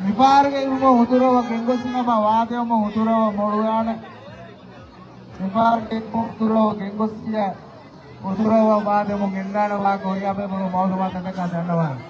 މިފަހަރުގެ އިވުމަށް އުތުރަވަ ގެންގޮސްސިނަމަ ވާދެވުމަށް އުތުރަވަ މޮޅުވާނެ. މިފަހަރުގެ އިވުމަށް އުތުރަވަ ގެންގޮސްސިޔާ އުތުރަވަ ވާދެވުމުން ގެންދާނެ ވާހަކަ ހުރިހާ ބޭފުޅުން މައުލޫމާތު ދައްކާ ދަންނަވާނެ.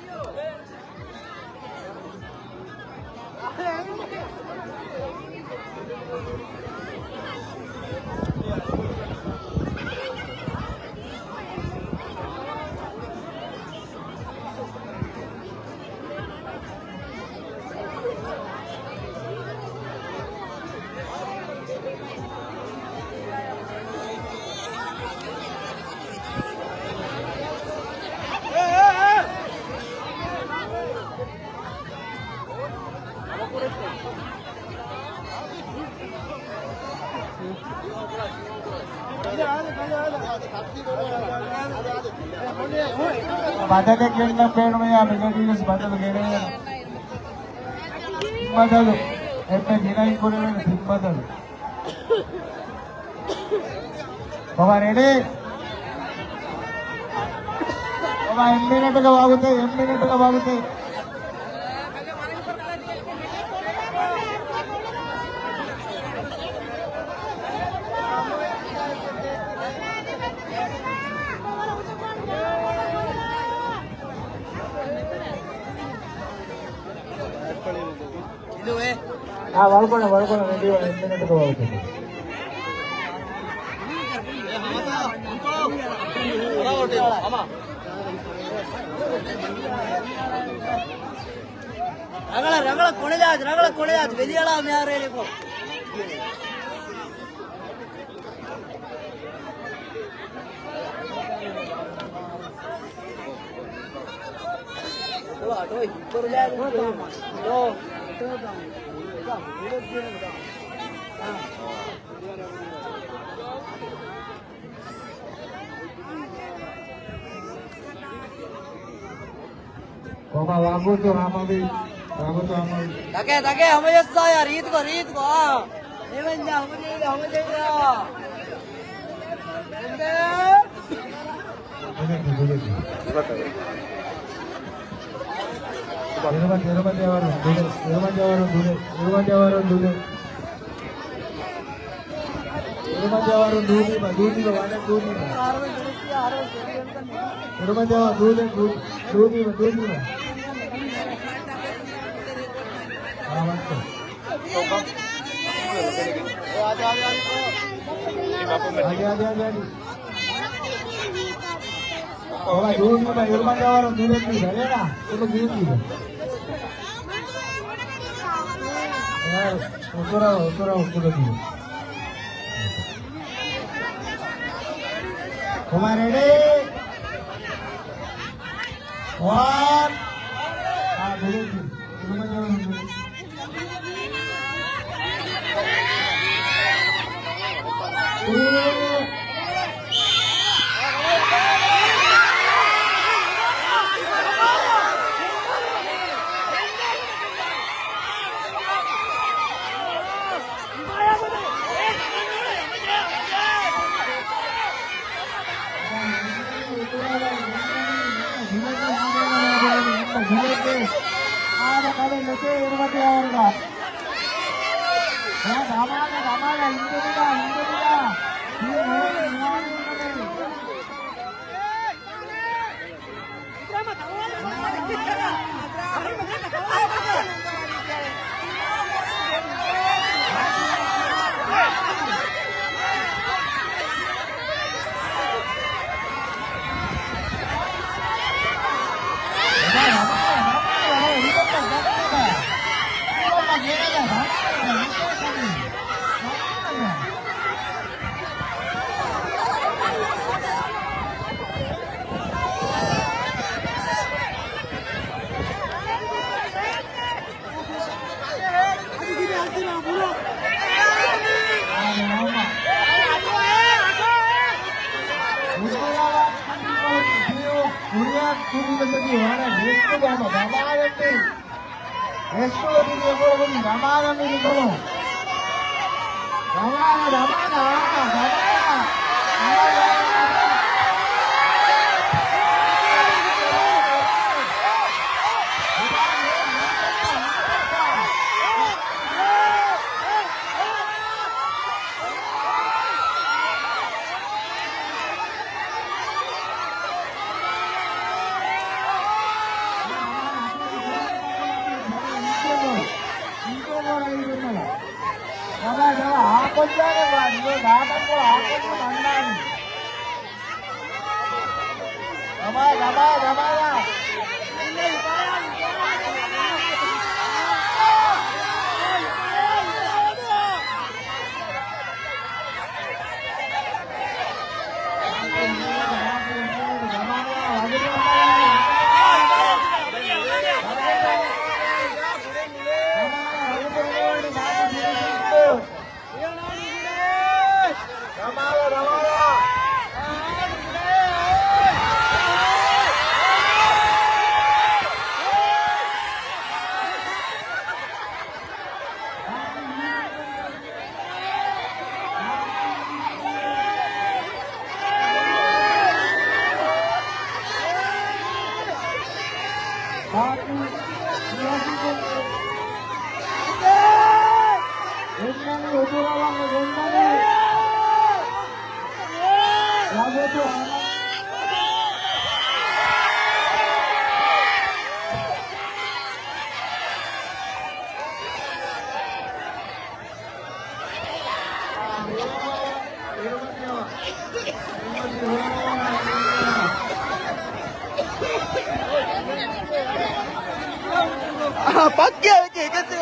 ބަދަލެއް ގެންނަން ބޭނުމެއްޔާ، މިގަޑީގަސް ބަދަލު ގެނެވޭނެ. ބަދަލު. އެންމެ ގިނައިން ކުރެވޭނެ ތިން ބަދަލު. ބަބާ ރެޑީ؟ ބަބާ އެއް މިނެޓްގެ ވަގުތެއް، އެއް މިނެޓްގެ ވަގުތެއް. އާ، ވަޅުކޮޅެއް، ވަޅުކޮޅެއް ރެޑީވާ، އެއް މިނެޓުގަ ވަޅުކޮޅެއް. ރަނގަޅަށް، ރަނގަޅަށް ކޮނެލާދި، ރަނގަޅަށް ކޮނެލާދި، ވެލިއަޅާ މިހާރު އެރިކޮ. ކޮބާ ވާގޮތު ހަމަވި، ވާގޮތު ހަމަވި. ތަކެ، ތަކެ، ހަމަޖައްސާޔާ، ރީތިކޮށް، ރީތިކޮށް، އާ. ނިމެންޏާ، ހަމަޖެއްޔާ، ހަމަޖެއްޔާ. ދުލެއް، ދުލެއް. އިރުމަތި، އިރުމަތި އަވަރުން ދުލެއް، އިރުމަތި އަވަރުން ދުލެއް، އިރުމަތި އަވަރުން ދުލެއް. އިރުމަތި އަވަރުން ދޫނީމަ، ދޫނީމަ، ވަނަ ދޫނީމަ. އިރުމަތި އަވަރުން ދޫނީ، ދޫ-، ދޫނީމަ، ދޫނީމަ. އާ، ވަންތަ. އަދި، އަދި، އަދި، އަދި. އޮވާ، ދޫނީމަ، އިރުމަތި އަވަރުން ދޫނީމަ، ރޭނާ، އެބަ ދޫނީމަ. އެ، އުތުރަ، އުތުރަ، އުތުރަ ދީ. ކޮމާ ރެޑީ؟ ވާން. އާ، ދޫނީ. އިރުމަތި އަވަރުން ދޫނީ. އާ، ޕައްކާ ވެއްޖެ އެކަސޭ.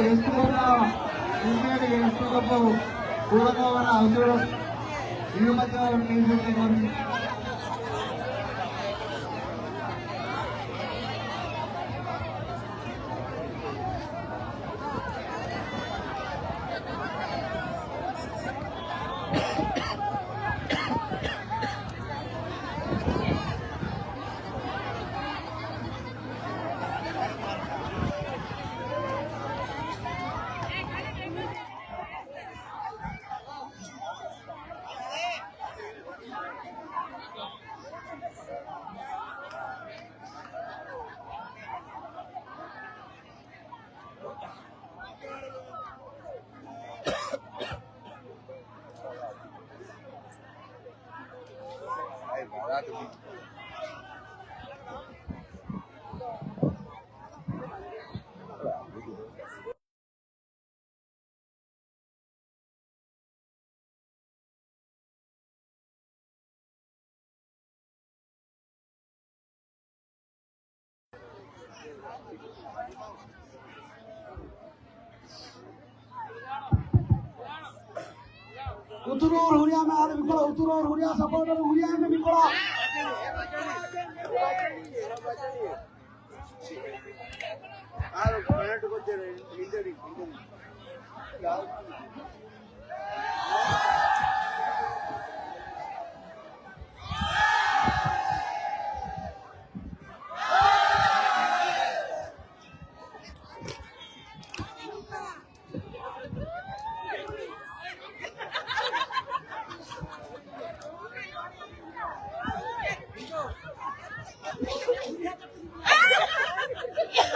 އެސްކޮޓާ އިންޑިއާގެ އެސްކޮޓަށް ކުޅަދާވަރާ އަތޮޅަށް އިލުމަތާރު މީސް ކުރަން. އުތުރުއަށް ހުރިހާ މި އަހަރު މިކޮޅަށް، އުތުރުއަށް ހުރިހާ ސަޕޯޓަރު ހުރިހާ މި ކޮޅަށް.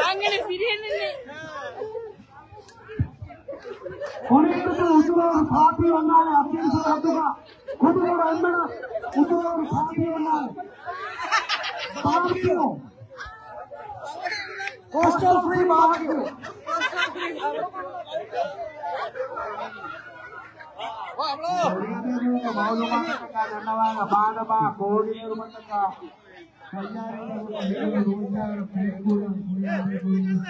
އަނގަނެ ފިރިހެންނެއް. ކުރިއެރު އުތުރުއަށް ޕާޓީ އޮންނާނެ އަތް ސަރަހައްދުގަ ކުދިކޮޅު އެންމެނަށް އުތުރުއަށް ޕާޓީ އޮންނާނެ. ޕާޓީ. ކޯސްޓަލް ފްރީ ބާރބެކިއު. މައުލޫމާތަކަށް ދަންނަވާން ބާދަބާ ކޯޑިނޭރުމަތަކާ ކައްޔާރީގެ ރުއިތާރަ ޕްރެސް ކުޅަން ކުރިއަށް ބޭނުން.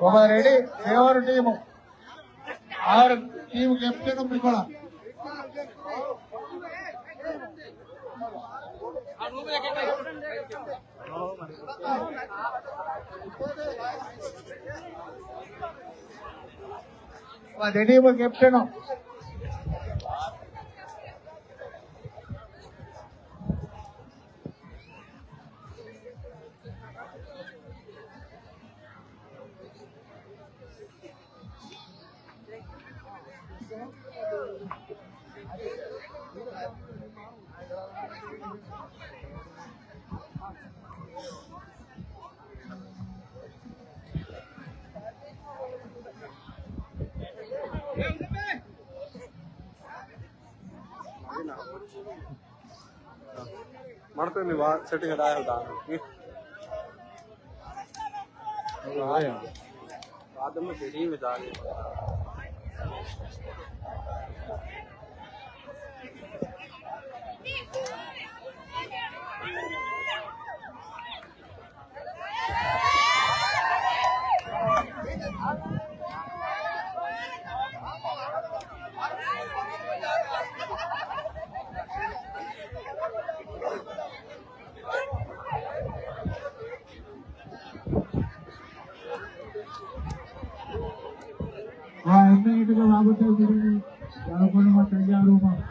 ބަބާ ރެޑީ، ފޭވަރު ޓީމު. އާރް ޓީމު ކެޕްޓަނު މިކޮޅަށް. ދެނީމު ކެޕްޓަނު. މަޑުކޮށް މި ވާ ސެޓިންގ ދާއިރު ދާން. ވާދަމަ ސެޓިންގ ދާން. އާގޮތަށް ދިވެނީ ޖަހަގަނުމަށް ތައްޔާރުވުމަށް.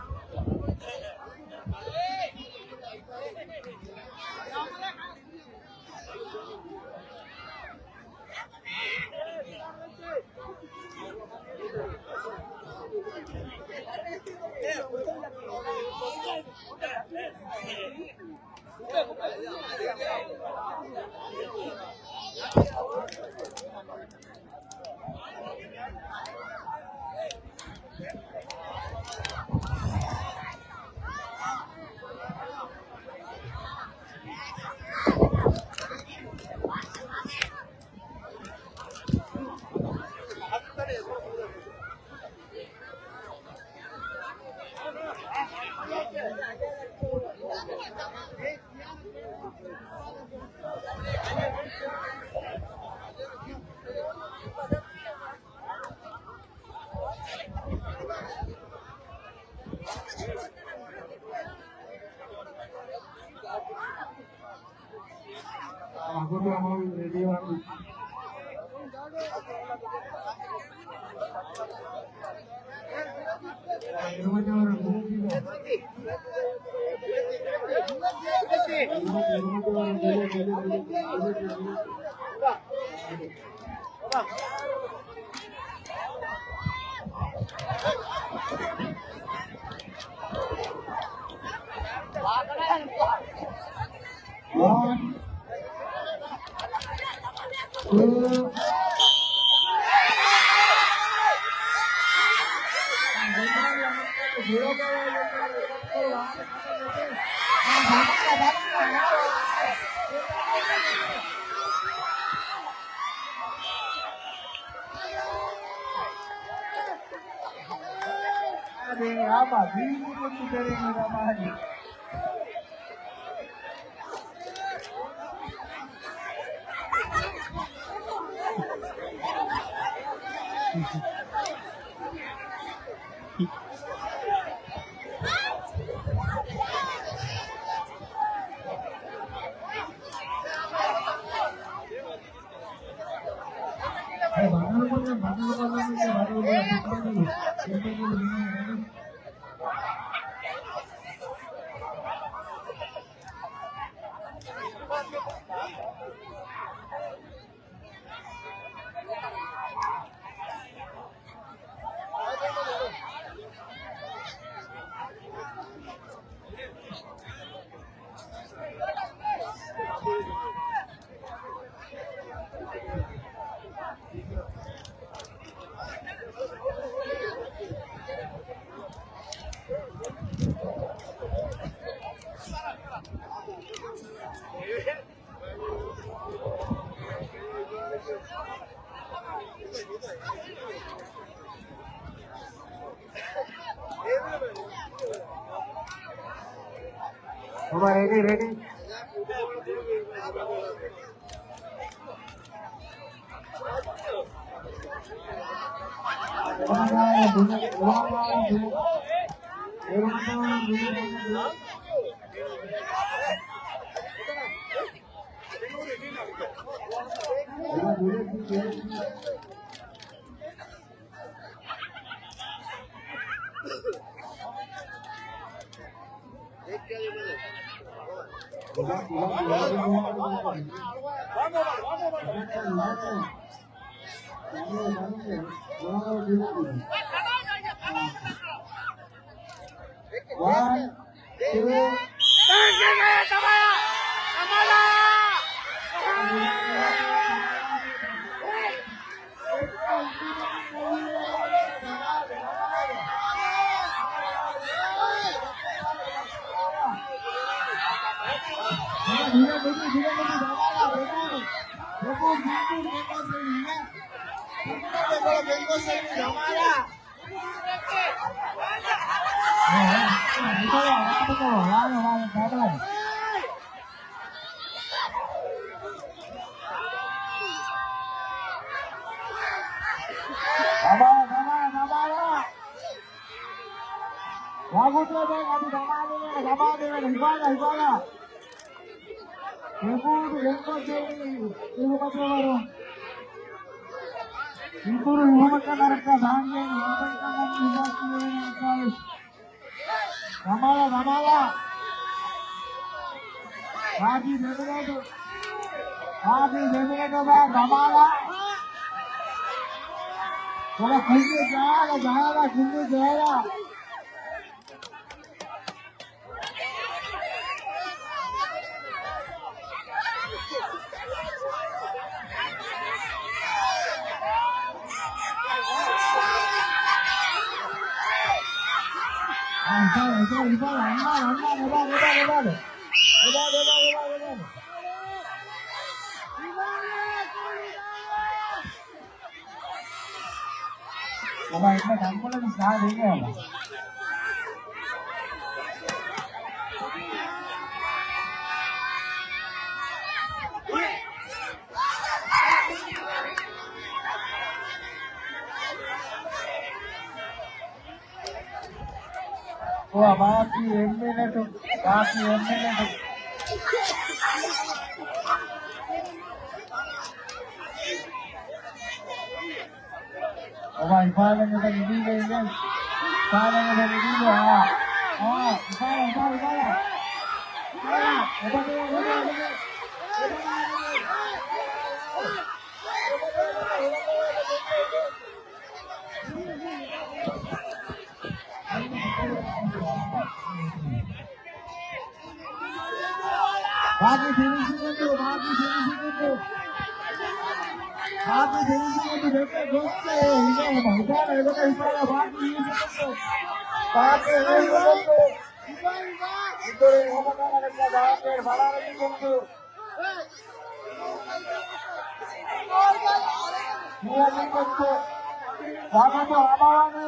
އޮބާ، ރެޑީ، ރެޑީ. One, two. ވަގުތު ދެން އަދި ދަމާލެވޭނެ، ދަމާލެވޭނެ، ހިފާލާ، ހިފާލާ. އެބޫދު ގެންގޮސްދެވީ އިރުމަތިވަރު. އިތުރު އިވުމަކަށް ނަރަކަ ދާންޖެހޭ އިވުމަކަށް ނަރަކަ ދާންޖެހޭ. ރަމާލާ، ރަމާލާ. ރާގީ ދެމިގަތު. ރާގީ ދެމިގަތު ބާ ރަމާލާ. ކުއްލި ޖަހާލާ، ޖަހާލާ، ކުއްލި ޖަހާލާ. އޮބާ އެންމެ ތަންކޮޅެއް ސާ ދެން އޭ އޮބާ. އޮބާ ބާކީ އެއް މިނެޓު، ބާކީ އެއް މިނެޓު. އޮބާ އިފާލަން އެބަ ނިދީގެ އިނގޭ. އިފާލަން އެބަ ނިދީގެ. އާ. އާ. އިފާލަން، އިފާލަން، އިފާލަން. އިފާލަން. އެބަ، އެބަ، އެބަ. ބާކީ ފިނިޝިންގު، ބާކީ ފިނިޝިންގު. ބާކީ ފިނިޝިންގު ދެކެ ގޮއްސެ ހިނގާ ހިފާ ބާކީ ފިނިޝިންގު. ބާކީ ފިނިޝިންގު. އިތުރު ހަމަ ކަމަށް ދާންޖެހޭ ބަލާލަން ކުންދު. ވަގުތު ހަމަވަނީ.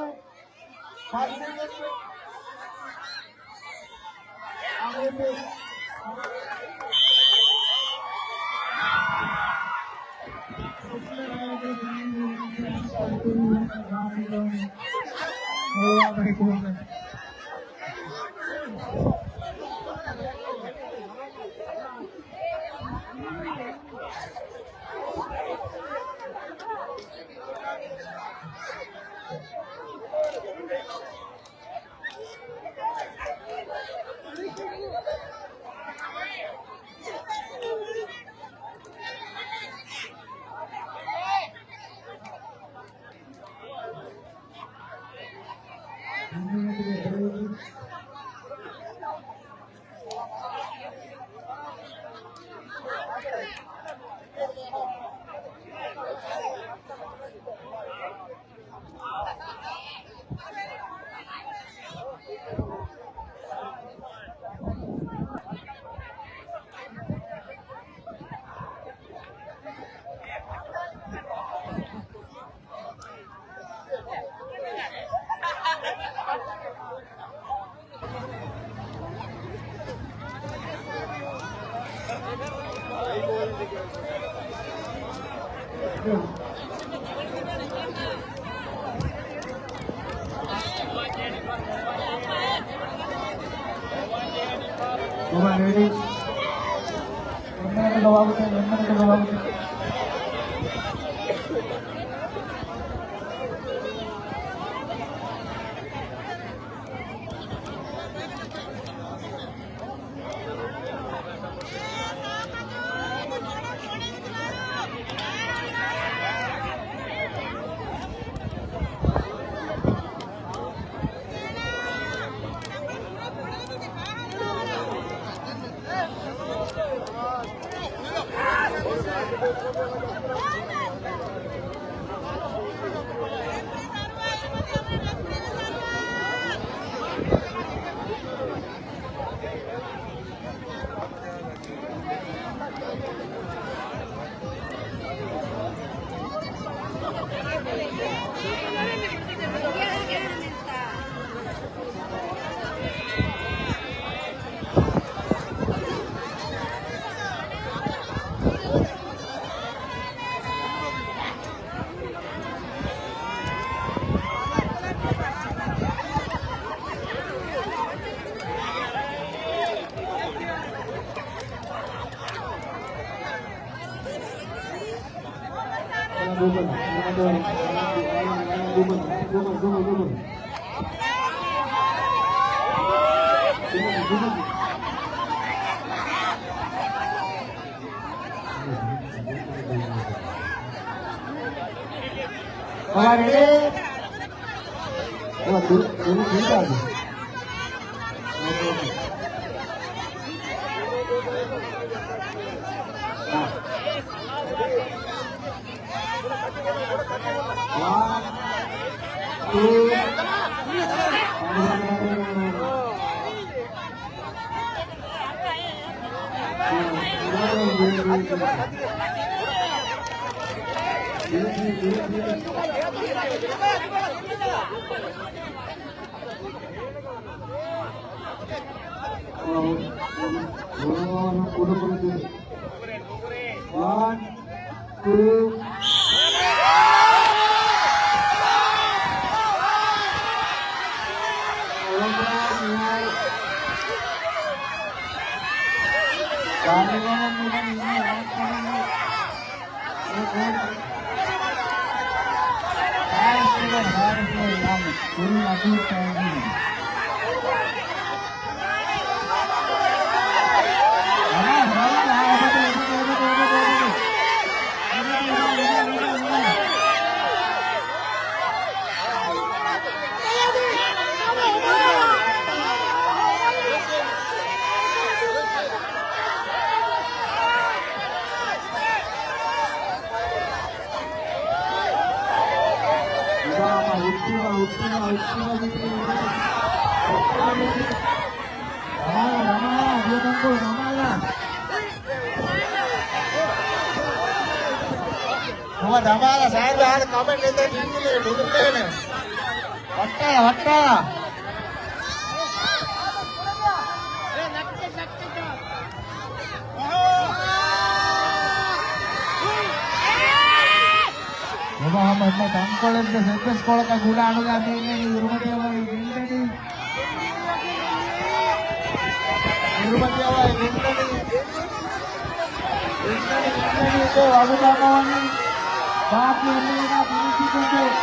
އޮބާ ރެޑީ. އެއްމެނެޓް ގަވާބުތެ، އެއްމެނެޓް ގަވާބުތެ. One, two. ހަމަ ދަމާލަ ސާހިބާ އަހަރެން ކަމެއް ނެތޭ ތިން މިލިއަން ނުދެންނޭނެ. ވައްޓާލަ، ވައްޓާލަ. އޮބާ ހަމަ އެންމެ ތަންކޮޅެއްވެސް އެއްވެސް ކޮޅަކަށް ގުޅާނުލާ މި އިންނަނީ އިރުމަތި އަވަހަށް ގެންދަނީ. އިރުމަތި އަވަހަށް ގެންދަނީ. އިންނަނީ، އިންނަނީ އިންނަނީ އެކޭ ވަގުތު ހަމަވަނީ. ބާކީ އެންމެންނާ ތިރީސް ސެކަންޑް.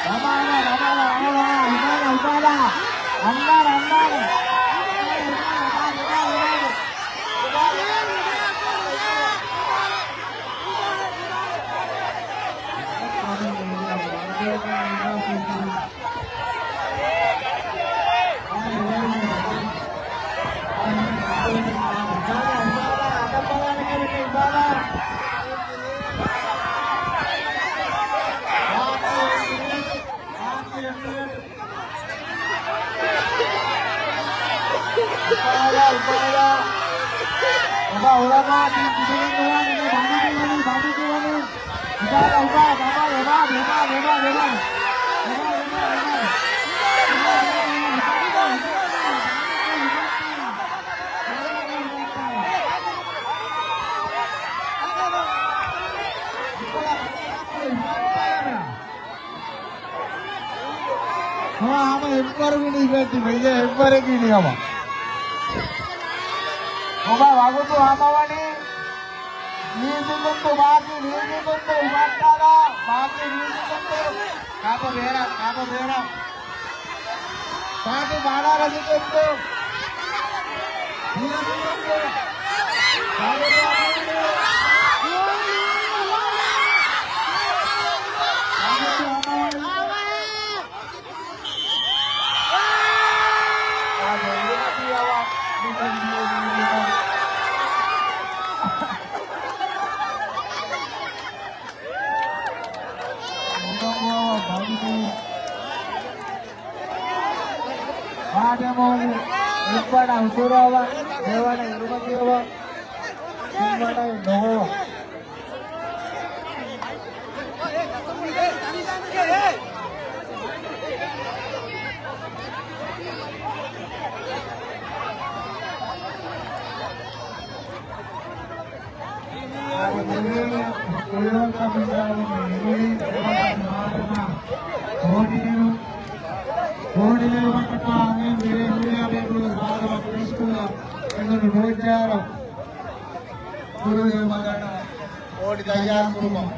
ދަމާލަ، ދަމާލަ، އަންނާނެ، އަންނާނެ. ހަމަ ހަމަ އެއްވަރު ގިނީ ބެއްޓި މެއްޔެ އެއްވަރެއް ގިނި ހަމަ. ހަމަ ވަގުތު ހަމަވަނީ. މިއުޒިކުންތު ބާކީ މިއުޒިކުންތު އިބައްޓާލާ ބާކީ މިއުޒިކުންތު. ކާޕަ ބޭރަ، ކާޕަ ބޭރަ. ބާކީ ބާނާ ރަސިކުންތު. މިއުޒިކުންތު. އާދެމޯލި އެއްވަނަ ހުސުރަވަ، ދެވަނަ އިރުމަތިއަވަ، ތިންވަނަ ނޮވަ. ކޯޑި ތައްޔާރު ކުރުމަށް.